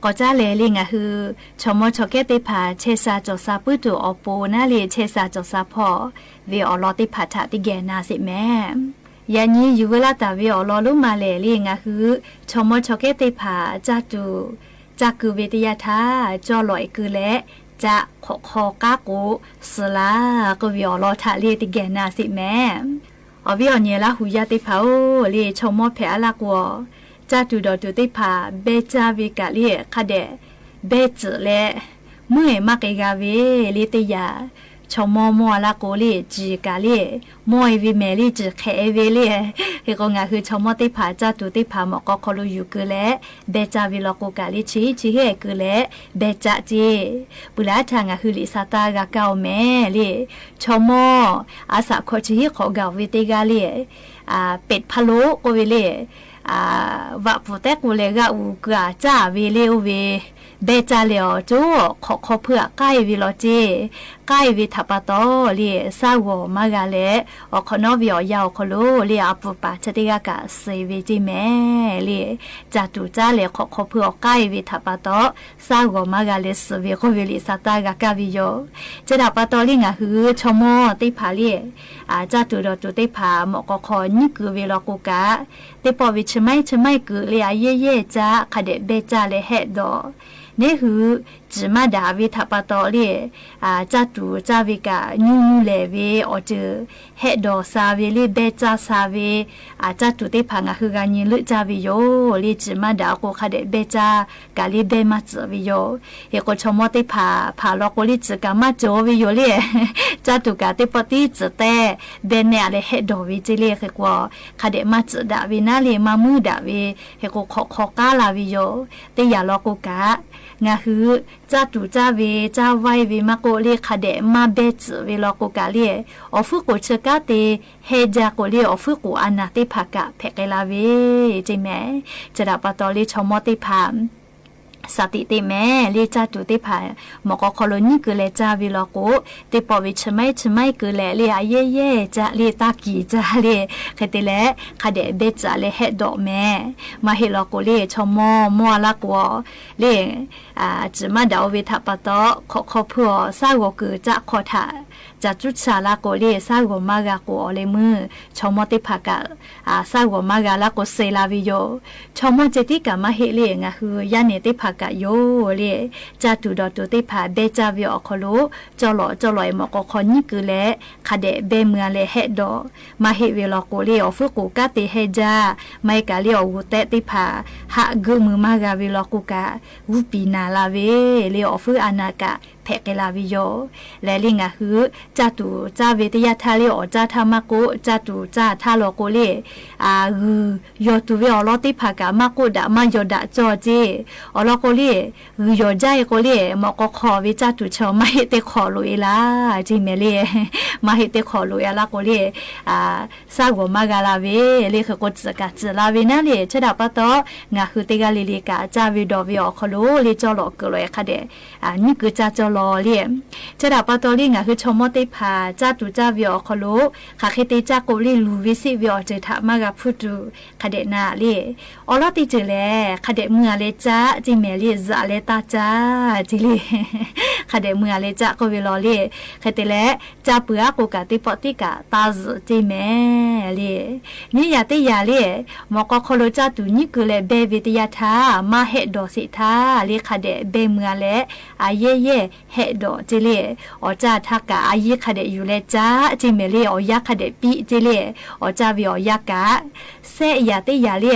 K'awꞈ caˇ lehˬ le ngaˬ hui chaw mawˇ chaw kehˉ teˇ hpaˍ chehˇ sha cawˬ sha puiˉ tuˬ awˬ pon naˉ le chehˇ sha cawˬ sha hpawˇ ve awˬ lawn teˇ hpaˍ htaꞈ teˇ geh na sheˍ mehˍ. Yaꞈ nyi yuˬ veu laˇ taˍ ve awˬ lawn lonˉ ma lehˬ le ngaˬ hui chaw mawˇ chaw kehˉ teˇ hpaˍ caˇ tuˬ caˇ keu ve teˇ yanˇ htaˇ cawˇ lawꞈ e keu leh caꞈ hk'awꞈ hk'aw k'aˉ k'o suhˍ laˇ k'oˆ ve awˬ lawn htaꞈ le teˇ geh na sheˍ mehˍ. Awˬ viˉ awˬ nyi Laˇ hu yaˇ teˇ hpaˍ-oˬ le, chaw mawˇ hpehꞈ a laˇ k'o, caˇ tuˬ dawˬ tuˬ teˇ hpaˍ beh caˇ ve kaꞈ le hk'a dehꞈ beh tcuhꞈ leh meuˇ e maˇ k'ai g'a ve le teˇ yanˇ, chaw mawˇ mawˇ a laˇ k'o le ciˬ kaꞈ le mawˇ e ve mehˍ le ciˬ hk'ehꞈ e ve le. Hk'e k'o ngaˬ hui chaw mawˇ teˇ hpaˍ caˇ tuˬ teˇ hpaˍ mawꞈ k'aw hk'aw lo yuˬ keu leh beh caˇ ve law k'o kaꞈ le chi chi heˆ keu leh beh caˇ ceˇ. Peuˬ laˇ htaˇ ngaˬ hui liꞈ sa taˇ g'a kaˇ-oˬ mehˍ le. Chaw mawˇ a shaꞈ hkawꞈ chi hiˉ hk'awꞈ gaˬ ve teˇ g'aˇ le, peꞈ hpaˇ lo k'oˆ ve le, vaꞈ pfuhˍ tehˉ k'o leh g'aˇ uˬ keu aꞈ caˇ ve le oˇ ve, beh caˇ leh awˬ coˉ awˬ hk'awꞈ hk'aw hpeuˇ aꞈ k'aˉ e ve law ceˇ. K'aˉ e ve htaꞈ pa taw le, shaˉ g'awˬ maˇ g'a leh, awˬ hk'awꞈ nawˉ ve awˬ yanˇ awˬ hk'aw lo le a pfuhˍ paˍ chi teˇ g'aˇ kaꞈ suh e ve ceˇ mehˍ le. Caˇ tuˬ caˇ leh hk'awꞈ hk'aw hpeuˇ awˬ k'aˉ e ve htaꞈ pa taw, shaˉ g'awˬ maˇ g'a leh suh ve k'oˆ ve liꞈ sa taˇ g'a kaˇ ve yoˬ. Chi htaꞈ pa taw le ngaˬ hui chaw mawˇ teˇ hpaˍ le, caˇ tuˬ dawˬ tuˬ teˇ hpaˍ mawꞈ k'aw hk'aw nyiˉ keu ve law k'o kaꞈ, teˇ pawˆ ve chi maiˉ chi maiˉ keu le a yehˇ yehˇ caˇ hk'a dehꞈ beh caˇ leh hehˆ dawˬ. Neˉ hui ciˬ maˇ daꞈ ve htaꞈ pa taw le, caˇ tuˬ caˇ ve kaꞈ nyiˇ nyiˇ lehˬ ve awˬ ceuˬ hehˆ dawˬ sha ve le beh caˇ sha ve, caˇ tuˬ teˇ hpaˍ ngaˬ hui g'a nyi leuˆ caˇ ve yoˬ le. Ciˬ maˇ daꞈ k'o hk'a dehꞈ beh caˇ kaꞈ le beh maˇ tcuhꞈ ve yoˬ. Hk'e k'o chaw mawˇ teˇ hpaˍ hpaˍ law k'o le ciˬ kaꞈ maˇ cawˬ ve yoˬ le. Caˇ tuˬ kaꞈ teˇ pawˆ tiˉ ciˬ tehˇ beh nehˆ a leh hehˆ dawˬ ve ceˇ le. Hk'e k'o hk'a dehꞈ maˇ tcuhꞈ daꞈ ve naˉ le maˇ muiˉ daꞈ ve, hk'e k'o hk'awꞈ hk'aw k'aˉ la ve yoˬ. Teˇ yanˇ law k'o kaꞈ, ngaˬ hui caˇ tuˬ caˇ ve caˇ vaiˇ ve maˇ k'oˆ le hk'a dehꞈ maˇ beh tcuhꞈ ve law k'o kaꞈ le, awˬ fuiˉ k'oˍ chi kanˉ te heh jaˇ k'o le awˬ fuiˉ k'oˍ a naˍ teˇ hpaˍ kaꞈ hpehꞈ k'ai la ve ceˇ mehˍ. Chi htaꞈ pa taw le chaw mawˇ teˇ hpaˍ shaˍ tiꞈ teˇ mehˍ le caˇ tuˬ teˇ hpaˍ mawꞈ k'aw hk'aw lo nyiˉ keu leh caˇ ve law k'o, teˇ pawˆ ve chi maiˉ chi maiˉ keu leh le a yehˇ yehˇ caˇ le taˇ kiˬ caˇ le. Hk'e te leh hk'a dehꞈ beh tcuhꞈ leh hehˆ dawꞈ mehˍ. Maˇ heˆ law k'o le chaw mawˇ mawˇ a laˇ k'o le, ciˬ maˇ daꞈ-o ve htaꞈ pa taw hk'awꞈ hk'aw hpeuˇ awˬ shaˉ g'awˬ kuiˬ caˆ hk'aw htaꞈ caˍ cuˉ chaˍ la k'o le shaˉ g'awˬ maˇ g'a k'o awˬ leh meuˇ chaw mawˇ teˇ hpaˍ kaꞈ shaˉ g'awˬ maˇ g'a laˇ k'o suh la ve yoˬ. Chaw mawˇ ceh tiˉ kaꞈ maˇ heˆ le ngaˬ hui yaˇ nehˬ teˇ hpaˍ kaꞈ yoˬ le. Caˇ tuˬ dawˬ tuˬ teˇ hpaˍ beh caˇ ve awˬ hk'aw lo cawˇ lawꞈ cawˇ lawꞈ e mawꞈ k'aw hk'aw nyiˉ keu leh hk'a dehꞈ beh mui a leh hehˆ dawꞈ. Maˇ heˆ ve law k'o le awˬ fuiˉ k'oˍ kanˉ te heh jaˇ, maˇ heˆ kaꞈ le awˬ g'uˬ tehˆ teˇ hpaˍ haꞈ geuˆ mui maˇ g'a ve law k'o kaꞈ g'uˇ piˍ naˍ la ve le awˬ fuiˉ a naˍ kaꞈ hpehꞈ k'ai la ve yoˬ. Lehˬ le ngaˬ hui caˇ tuˬ caˇ ve teˇ yanˇ htaˇ le awˬ caˇ htaˇ maˇ k'oˆ, caˇ tuˬ caˇ htaˇ law k'o le g'uiˬ yawˬ tuˬ ve awˬ lawn teˇ hpaˍ kaꞈ maˇ k'oˆ daꞈ maˇ yaw daꞈ cawˇ ceˇ. Awˬ lawn k'o le g'uiˬ yawˬ jaˇ e k'o le mawꞈ k'aw hk'aw ve caˇ tuˬ chi maˇ heˆ teˇ hk'awꞈ loꞈ e laˇ ceˇ mehˍ le. Maˇ heˆ teˇ hk'awꞈ loꞈ e a laˇ k'o le shaˉ g'awˬ maˇ g'a la ve le. Hk'e k'o tcuhꞈ kaꞈ tcuhꞈ la ve naˉ le. Chi htaꞈ pa taw ngaˬ hui teˇ g'aˇ le le kaꞈ caˇ ve dawˬ ve awˬ hk'aw lo le cawˇ lawꞈ kuiˬ lawꞈ e hk'a dehꞈ nyiˉ keu caˇ cawˇ law le. Chi htaꞈ pa taw le ngaˬ hui chaw mawˇ teˇ hpaˍ caˇ tuˬ caˇ ve awˬ hk'aw lo hk'aˬ hk'e te caˇ k'o le luˬ ve seˆ ve awˬ ceuˬ htaꞈ maˇ g'a hpuˇ tuˬ hk'a dehꞈ na le. Awˬ lawn teˇ ceuˬ lehˬ hk'a dehꞈ mui a leh caˇ ceˇ mehˍ le zuhꞈ a leh taˇ caˇ ceˇ le. Hk'a dehꞈ mui a leh caˇ k'oˆ ve law le. Hk'e te leh caˇ peuˬ aˉ k'o kaꞈ teˇ pawˆ tiˉ kaꞈ taˇ zuhꞈ ceˇ mehˍ le. Nyiˇ yaꞈ teˇ yaꞈ le mawꞈ k'aw hk'aw lo caˇ tuˬ nyiˉ keu leh beh ve teˇ yanˇ htaˇ maˇ hehˆ dawˬ sheˍ htaˇ le hk'a dehꞈ beh mui a leh a yehˇ yehˇ hehˆ dawˬ ceˇ le. Awˬ caˇ htaˇ kaꞈ a yiˇ hk'a dehꞈ yuˬ leh caˇ ceˇ mehˍ le. Awˬ yanˇ hk'a dehꞈ piˇ ceˇ le. Awˬ caˇ ve awˬ yanˇ kaꞈ shehˆ yaꞈ teˇ yaꞈ le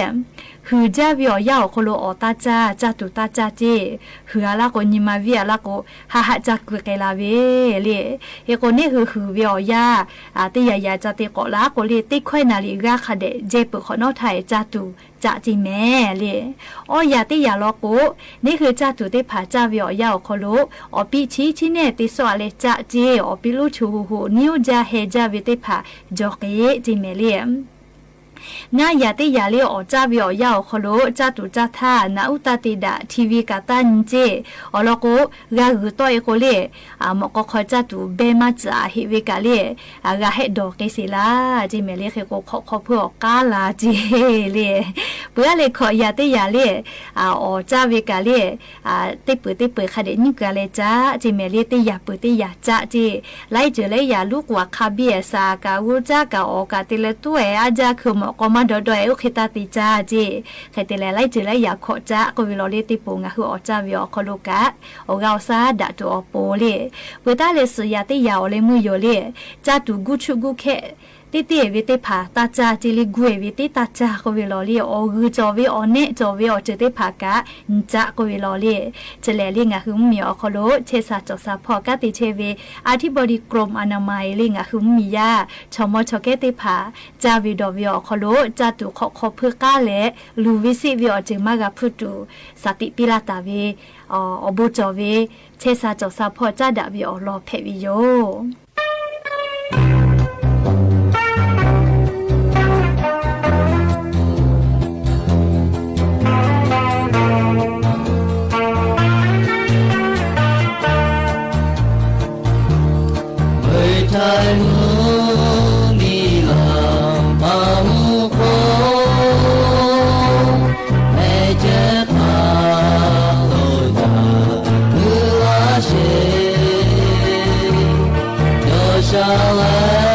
huiˍ jaˇ ve awˬ yanˇ awˬ hk'aw lo awˬ taˇ caˇ caˇ tuˬ taˇ caˇ ceˇ. Huiˍ a laˇ k'o nyi ma viˇ a laˇ k'o haˆ haˆ caˇ keu k'ai la ve le. Hk'e k'o neˇ hui huiˍ ve awˬ yanˇ teˇ yaꞈ yaꞈ ca te k'awꞈ laˇ k'o le teˇ hkawehˇ naˍ riˍ g'aˇ hk'a dehꞈ jehˇ peuˬ hk'awꞈ nawˉ htaˇ caˇ tuˬ caˇ ceˇ mehˍ le. Awˇ yaꞈ teˇ yaꞈ law k'o neˇ hui caˇ tuˬ teˇ hpaˍ caˇ ve awˬ yanˇ awˬ hk'aw lo awˬ piˇ chi chi neˇ te sawˆ a leh caˇ ceˇ. Awˬ piˇ lonˉ chi ho ho neˇ oˇ jaˇ heh jaˇ ve teˇ hpaˍ jaw k'ai ceˇ mehˍ le. Ngaˇ yaꞈ teˇ yaꞈ le awˬ caˇ ve awˬ yanˇ awˬ hk'aw lo caˇ tuˬ caˇ htaˇ naꞈ uˉ taˇ te daꞈ, TV kaꞈ taˇ nyi ceˇ. Awˬ lawn k'o g'a g'uiˬ tawˆ e k'o le mawꞈ k'aw hk'aw caˇ tuˬ beh maˇ ciˍ a heˆ ve kaꞈ le g'a hehˆ dawˬ k'ai sheˍ laˇ ceˇ mehˍ le. Hk'e k'o hk'awꞈ hk'aw hpeuˇ awˬ k'aˉ la ceˇ le. Peuˬ aˉ leh hkawꞈ yaꞈ teˇ yaꞈ le, awˍ caˇ ve kaꞈ le, teˇ peuˬ teˇ peuˬ hk'a dehꞈ nyiˇ keu leh caˇ ceˇ mehˍ le, teˇ yaꞈ peuˬ teˇ yaꞈ caˇ ceˇ. Laiˉ ceuˬ laiˉ yaꞈ luˉ k'oˍ aꞈ hk'a biˇ-ehˍ shaˍ kaꞈ g'uˇ caˇ kaꞈ awˍ kaꞈ te leh tuˉ-ehˍ aˉ jaˇ hkui mawꞈ k'aw maˇ dawˇ dawˇ-ehˍ oˇ hk'e taˇ te caˇ ceˇ. Hk'e te leh laiˉ ceuˬ laiˉ yaꞈ hkawꞈ caˇ k'oˆ ve law le, teˇ poˬ ngaˬ hui awˍ caˇ ve awˬ hk'aw lo kaꞈ, awˬ g'aˇ awˬ saˉ daꞈ tuˬ awˬ pon le, peuˬ taˉ leh suhˍ yaꞈ teˇ yaꞈ awˬ leh meuˇ yoˬ le, caˇ tuˬ guˇ chuˆ guˇ hkehˆ teˇ teˇ-ehˍ ve teˇ hpaˍ taˇ caˇ ceˇ le, guˇ-ehˍ ve teˇ taˇ caˇ k'oˆ ve law le, awˬ g'uiˬ cawˬ ve awˬ nehˆ cawˬ ve awˬ ceuˬ teˇ hpaˍ kaꞈ nyi caˇ k'oˆ ve law le. Chi lehˬ le ngaˬ hui mvuhˇmiˬ awˬ hk'aw lo chehˇ sha cawˬ sha hpawˇ kanˉ te chehˇ ve อธิบดีกรมอนามัย le ngaˬ hui mvuhˇmiˬ yaˇ chaw mawˇ chaw kehˉ teˇ hpaˍ caˇ ve dawˬ ve awˬ hk'aw lo caˇ tuˬ hk'awꞈ hk'aw hpeuˇ k'aˉ leh luˬ ve seˆ ve awˬ ceuˬ maˇ g'a hpuˇ tuˬ, shaˍ tiꞈ piˇ laˇ taˍ ve awˬ bon cawˬ ve chehˇ sha cawˬ sha hpawˇ caˉ daꞈ ve awˬ lawn hpehꞈ ve yoˬ. Meuˇ htaˇ mvuhˇmiˬ laˬ maˇ mvuhˇ hk'oˆ, mehˬ ceh hk'a lo caˇ meuˇ laˇ sheˍ. Yawˇ sha leh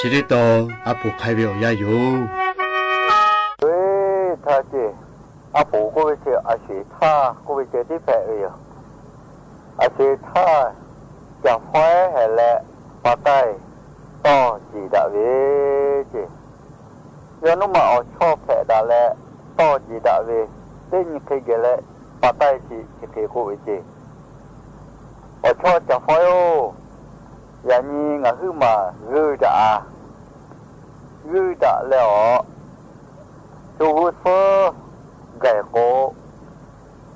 Chi teˇ tawn a poˍ hk'ai ve awˬ yanˇ yoˬ. Eˬ, htaˇ ceˇ, a poˍ k'oˆ ve chi a sheˍ htaˇ k'oˆ ve ceh tiˉ hpehꞈ ve yoˬ. A sheˍ htaˇ, Caˬ Fawehˉ hehꞈ leh pa taiˇ tawˇ jeˬ daꞈ ve ceˇ. Yawˇ nuˇ maˬ awˬ chawˇ hpehꞈ daꞈ leh tawˇ jeˬ daꞈ ve, teˇ nyi hk'e geh leh pa taiˇ chi chi hk'e k'oˆ ve ceˇ. Awˬ chawˇ Caˬ Fawehˉ-oˬ, yaꞈ nyi ngaˬ huiˉ maˬ g'uiˇ daꞈ a. G'uiˇ daꞈ leh awˬ, co g'uˇ suhˉ gaˬ k'o,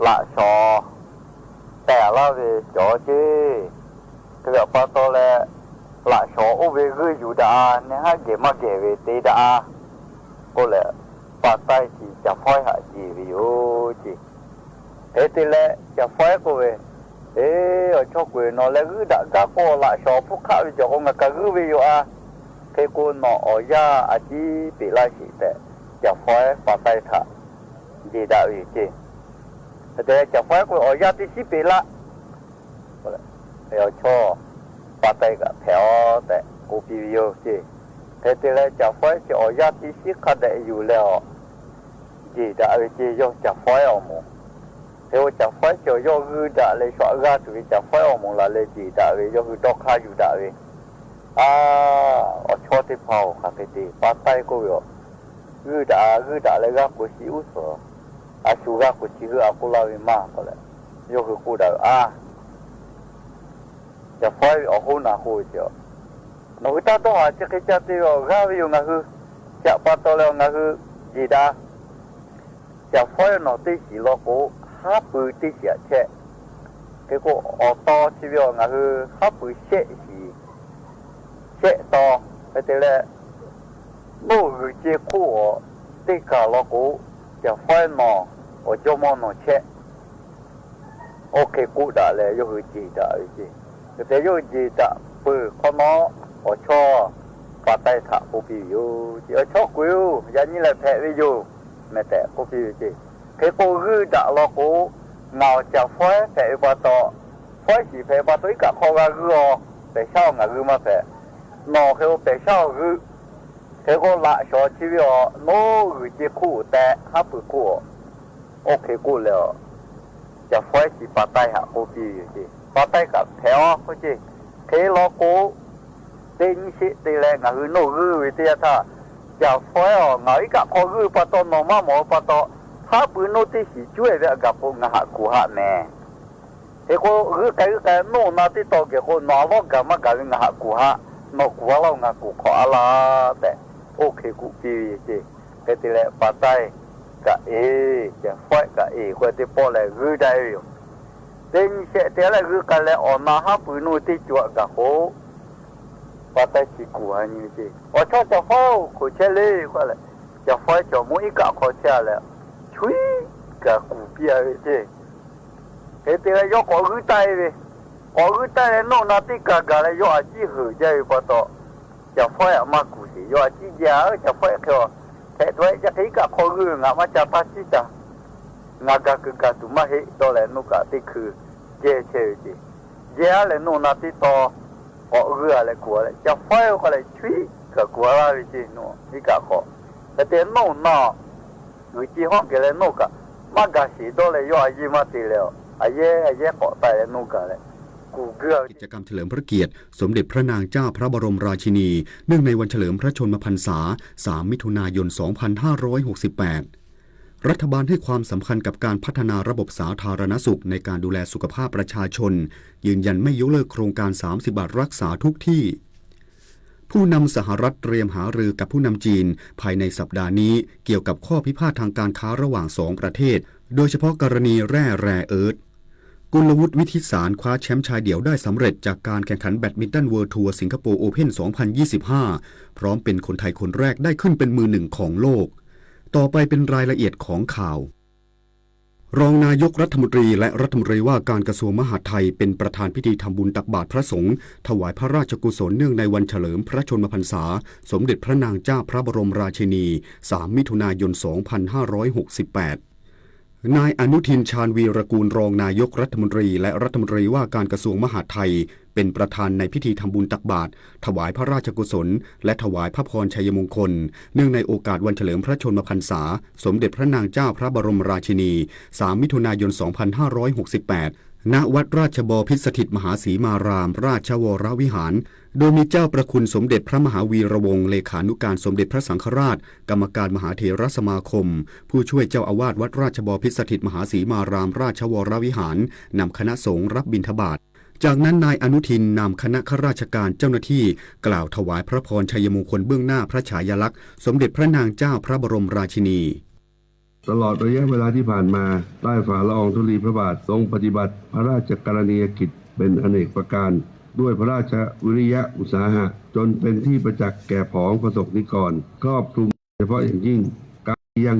laꞈ shawnˍ tehˬ laˇ ve cawˬ ceˇ. Hk'e ve pa taw leh, laꞈ shawnˍ oˇ ve g'uiˇ yuˬ daꞈ a, neˇ haˉ gehˬ maˇ gehˬ ve te daꞈ a k'oˆ leh, pa taiˇ chi Caˬ Fawehˉ haꞈ jeˬ ve yoˬ ceˇ. Hk'e te leh Caˬ Fawehˉ k'oˆ ve, Eˬ, awˬ chawˇ k'oˍ-eˬ, nawˬ leh g'uiˇ daꞈ gaˇ k'o, laꞈ shawnˍ hpfuhˇ hk'aˆ ve cawˬ k'o ngaˬ kaꞈ g'uiˇ ve yoˬ a. Hk'e k'o nawˬ awˬ yanˇ a ciˉ peꞈ laˇ sheˍ tehꞈ, Caˬ Fawehˉ pa taiˇ htaꞈ jeˬ daꞈ ve yoˬ ceˇ. Hk'e te leh Caˬ Fawehˉ k'oˆ ve, Awˬ yanˇ teˇ shiˉ peꞈ laˇ. Awˬ chawˇ pa taiˇ kaꞈ hpehꞈ-aˬ tehꞈ k'oˆ piˇ ve yoˬ ceˇ. Hk'e te leh Caˬ Fawehˉ chi awˬ yanˇ teˇ shiˉ hk'a dehꞈ yuˬ leh awˬ jeˬ daꞈ ve ceˇ, yawˇ Caˬ Fawehˉ awˬ moˍ. Hk'e k'o Caˬ Fawehˉ chi awˬ yawˇ g'uiˇ daꞈ leh shaw g'aˇ tuˬ ve Caˬ Fawehˉ awˬ moˍ laˬ leh jeˬ daꞈ ve, yawˇ hui dawˇ hk'aˇ yuˬ daꞈ ve. A, awˬ chawˇ teˇ hpaˍ-oˬ, hk'aˬ hk'e te pa taiˇ k'oˆ ve awˬ, g'uiˇ daꞈ g'uiˇ daꞈ leh g'aˇ k'o shiˍ uˉ suhˍ, a shu g'aˇ k'o chi g'uiˇ a k'oˆ laˇ ve maˇ k'oˆ leh, yawˇ hui k'oˆ daꞈ ve, A, Caˬ Fawehˉ ve awˬ hoˉ na k'oˆ ve ceˇ, Nawˬ hui taˇ dawˇ haˍ, chi hk'e ca te ve awˬ g'aˇ ve yoˬ ngaˬ hui. Chi htaꞈ pa taw leh ngaˬ hui jeˬ daꞈ. Caˬ Fawehˉ nawˬ teˇ shiˍ law k'o, haˉ pui teˇ shiˍ aꞈ chehˇ. Hk'e k'o awˬ taw chi ve awˬ ngaˬ hui haˉ pui shehˆ shiˍ, shehˆ taw. Hk'e te leh, nawˬ g'uiˬ ce hk'oˆ awˬ teˇ kaˬ law k'o, Caˬ Fawehˉ nawˬ awˬ jawˇ mawˇ nawˬ chehˇ. Oˇ hk'e k'oˆ daꞈ leh yawˇ hui jeˬ daꞈ ve ceˇ. Hk'e te yawˇ hui jeˬ daꞈ peuˬ hk'awꞈ nawˉ, awˬ chawˇ pa taiˇ htaꞈ k'oˆ piˇ ve yoˬ ceˇ, Awˬ chawˇ k'oˍ-eˬ-oˬ, yaꞈ nyi lehˬ hpehꞈ ve yoˬ meh tehꞈ k'oˆ piˇ ve ceˇ. Hk'e k'o g'uiˇ daꞈ law k'o, ngaˬ awˬ Caˬ Fawehˉ hpehꞈ ve pa taw, Fawehˉ shiˍ hpehꞈ ve pa taw iˉ kaˆ hk'aw g'a g'uiˇ-aˬ, pehˬ shaˉ-oˬ ngaˬ g'uiˇ maˇ hpehꞈ. Nawˬ hk'e k'o pehˬ shaˉ-oˬ g'uiˇ. Hk'e k'o laꞈ shawnˍ chi ve awˬ, nawˬ g'uiˬ ce hk'oˆ-oˬ tehꞈ haˉ pui k'oˆ-aˬ. Oˇ hk'e k'oˆ leh awˬ, Caˬ Fawehˉ chi pa taiˇ htaꞈ k'oˆ piˇ ve yoˬ ceˇ, Pa taiˇ kaꞈ hpehꞈ-aˬ k'oˆ ceˇ. Hk'e law k'o, teˇ nyiˇ sheˆ te leh ngaˬ hui nawˬ g'uiˇ ve teˇ yanˇ htaˇ, Caˬ Fawehˉ-oˬ, ngaˬ hui iˉ kaˆ hk'aw g'uiˇ ve pa taw nawˬ maˇ mawˬ ve pa taw, haˉ pui nawˬ teˇ shiˍ cuˉ-e ve htaꞈ gaˬ k'o ngaˬ haꞈ kuˬ haˆ mehˍ. Hk'e k'o g'uiˇ k'ai g'uiˇ k'ai nawˬ na teˇ taw geh k'o nawˬ a lawˉ gaˬ maˇ gaˬ ve ngaˬ haꞈ kuˬ haˆ, nawˬ kuˬ a laˇ-oˬ ngaˬ kuˬ hk'awꞈ a laˇ tehꞈ, oˇ hk'e k'oˆ piˇ ve ceˇ. Hk'e te leh pa taiˇ kaꞈ eˬ, Caˬ Fawehˉ kaꞈ eˬ k'oˆ ve teˇ pawˆ lehˬ g'uiˇ daꞈ ve yoˬ. Teˇ nyi shehˆ te leh g'uiˇ k'ai leh awˬ na haˉ pui nawˬ teˇ co htaꞈ gaˬ k'o, pa taiˇ chi kuˬ a nyi ve ceˇ, Awˬ chawˇ Caˬ Fawehˉ-oˬ, hk'oꞈ chehˇ le k'oˆ leh, Caˬ Fawehˉ chaw moˇ iˉ kaˆ hk'aw chehˇ a leh, chuˉ iˉ kaꞈ kuˬ piˇ a ve ceˇ. Hk'e te leh yawˇ k'awꞈ g'uiˇ taˆ-e ve, k'awꞈ g'uiˇ taˆ-e leh nawˬ na teˇ kaˬ gaˬ leh yawˇ a ciˉ heuˬ jaˇ ve pa taw, Caˬ Fawehˉ htaꞈ maˇ kuˬ sheˍ, yawˇ a ciˉ jaˇ, Caˬ Fawehˉ hk'e-aˬ, hpehꞈ tuˬ-e, ca hk'e iˉ kaˆ hk'aw g'uiˇ ve ngaˬ maˇ ca taˇ ciˉ taˇ. Ngaˬ gaˬ kuiˬ gaˬ tuˬ maˇ heˆ dawˇ leh nawˬ kaꞈ teˇ hkui geh chehˇ ve ceˇ. Geh a leh nawˬ na teˇ taw k'awꞈ g'uiˇ a leh kuˬ a leh, Caˬ Fawehˉ-oˬ k'oˆ leh chuˉ iˉ kaꞈ kuˬ a laˇ ve ceˇ nawˬ iˉ kaˆ hk'aw. Hk'e te nawˬ na g'uiˬ ce hawˉ geh leh nawˬ kaꞈ maˇ gaˬ sheˍ dawˇ leh yawˇ a yeˇ maˇ te leh, a yehˉ a yehˉ k'awꞈ taˆ leh nawˬ gaˬ leh kuˬ g'uiˇ a ve ceˇ. กิจกรรมเฉลิมพระเกียรติสมเด็จพระนางเจ้าพระบรมราชินี เนื่องในวันเฉลิมพระชนมพรรษา สาม มิถุนายน สองพันห้าร้อยหกสิบแปด รัฐบาลให้ความสำคัญกับการพัฒนาระบบสาธารณสุขในการดูแลสุขภาพประชาชน ยืนยันไม่ยกเลิกโครงการ สามสิบ บาทรักษาทุกที่ ผู้นำสหรัฐเตรียมหารือกับผู้นำจีนภายในสัปดาห์นี้เกี่ยวกับข้อพิพาททางการค้าระหว่างสองประเทศ โดยเฉพาะกรณีแร่ rare earth กุลวุฒิ วิทิตสารคว้าแชมป์ชายเดี่ยวได้สำเร็จจากการแข่งขันแบดมินตัน World Tour Singapore Open สองพันยี่สิบห้า พร้อมเป็นคนไทยคนแรกได้ขึ้นเป็นมือหนึ่งของโลก ต่อไปเป็นรายละเอียดของข่าว รองนายกรัฐมนตรีและรัฐมนตรีว่าการกระทรวงมหาดไทยเป็นประธานพิธีทำบุญตักบาตรพระสงฆ์ ถวายพระราชกุศลเนื่องในวันเฉลิมพระชนมพรรษา สมเด็จพระนางเจ้าพระบรมราชินี สาม มิถุนายน สองพันห้าร้อยหกสิบแปด นายอนุทิน ชาญวีรกูล รองนายกรัฐมนตรีและรัฐมนตรีว่าการกระทรวงมหาดไทย เป็นประธานในพิธีทำบุญตักบาตร ถวายพระราชกุศล และถวายพระพรชัยมงคล เนื่องในโอกาสวันเฉลิมพระชนมพรรษา สมเด็จพระนางเจ้าพระบรมราชินี สาม มิถุนายน สองพันห้าร้อยหกสิบแปด ณ วัดราชบอพิตรสถิตมหาสีมาราม ราชวรวิหาร โดยมีเจ้าประคุณสมเด็จพระมหาวีระวงศ์ เลขานุการสมเด็จพระสังฆราช กรรมการมหาเถรสมาคม ผู้ช่วยเจ้าอาวาสวัดราชบอพิตรสถิตมหาสีมารามราชวรวิหาร นำคณะสงฆ์รับบิณฑบาต จากนั้นนายอนุทินนำคณะข้าราชการเจ้าหน้าที่กล่าวถวายพระพรชัยมงคลเบื้องหน้าพระฉายาลักษณ์สมเด็จพระนางเจ้าพระบรมราชินี ตลอดระยะเวลาที่ผ่านมา ใต้ฝ่าละอองธุลีพระบาททรงปฏิบัติพระราชกรณียกิจเป็นอเนกประการ ด้วยพระราชวิริยะอุตสาหะ จนเป็นที่ประจักษ์แก่ผองประสบนิกร ครอบคลุมเฉพาะอย่างยิ่ง การยัง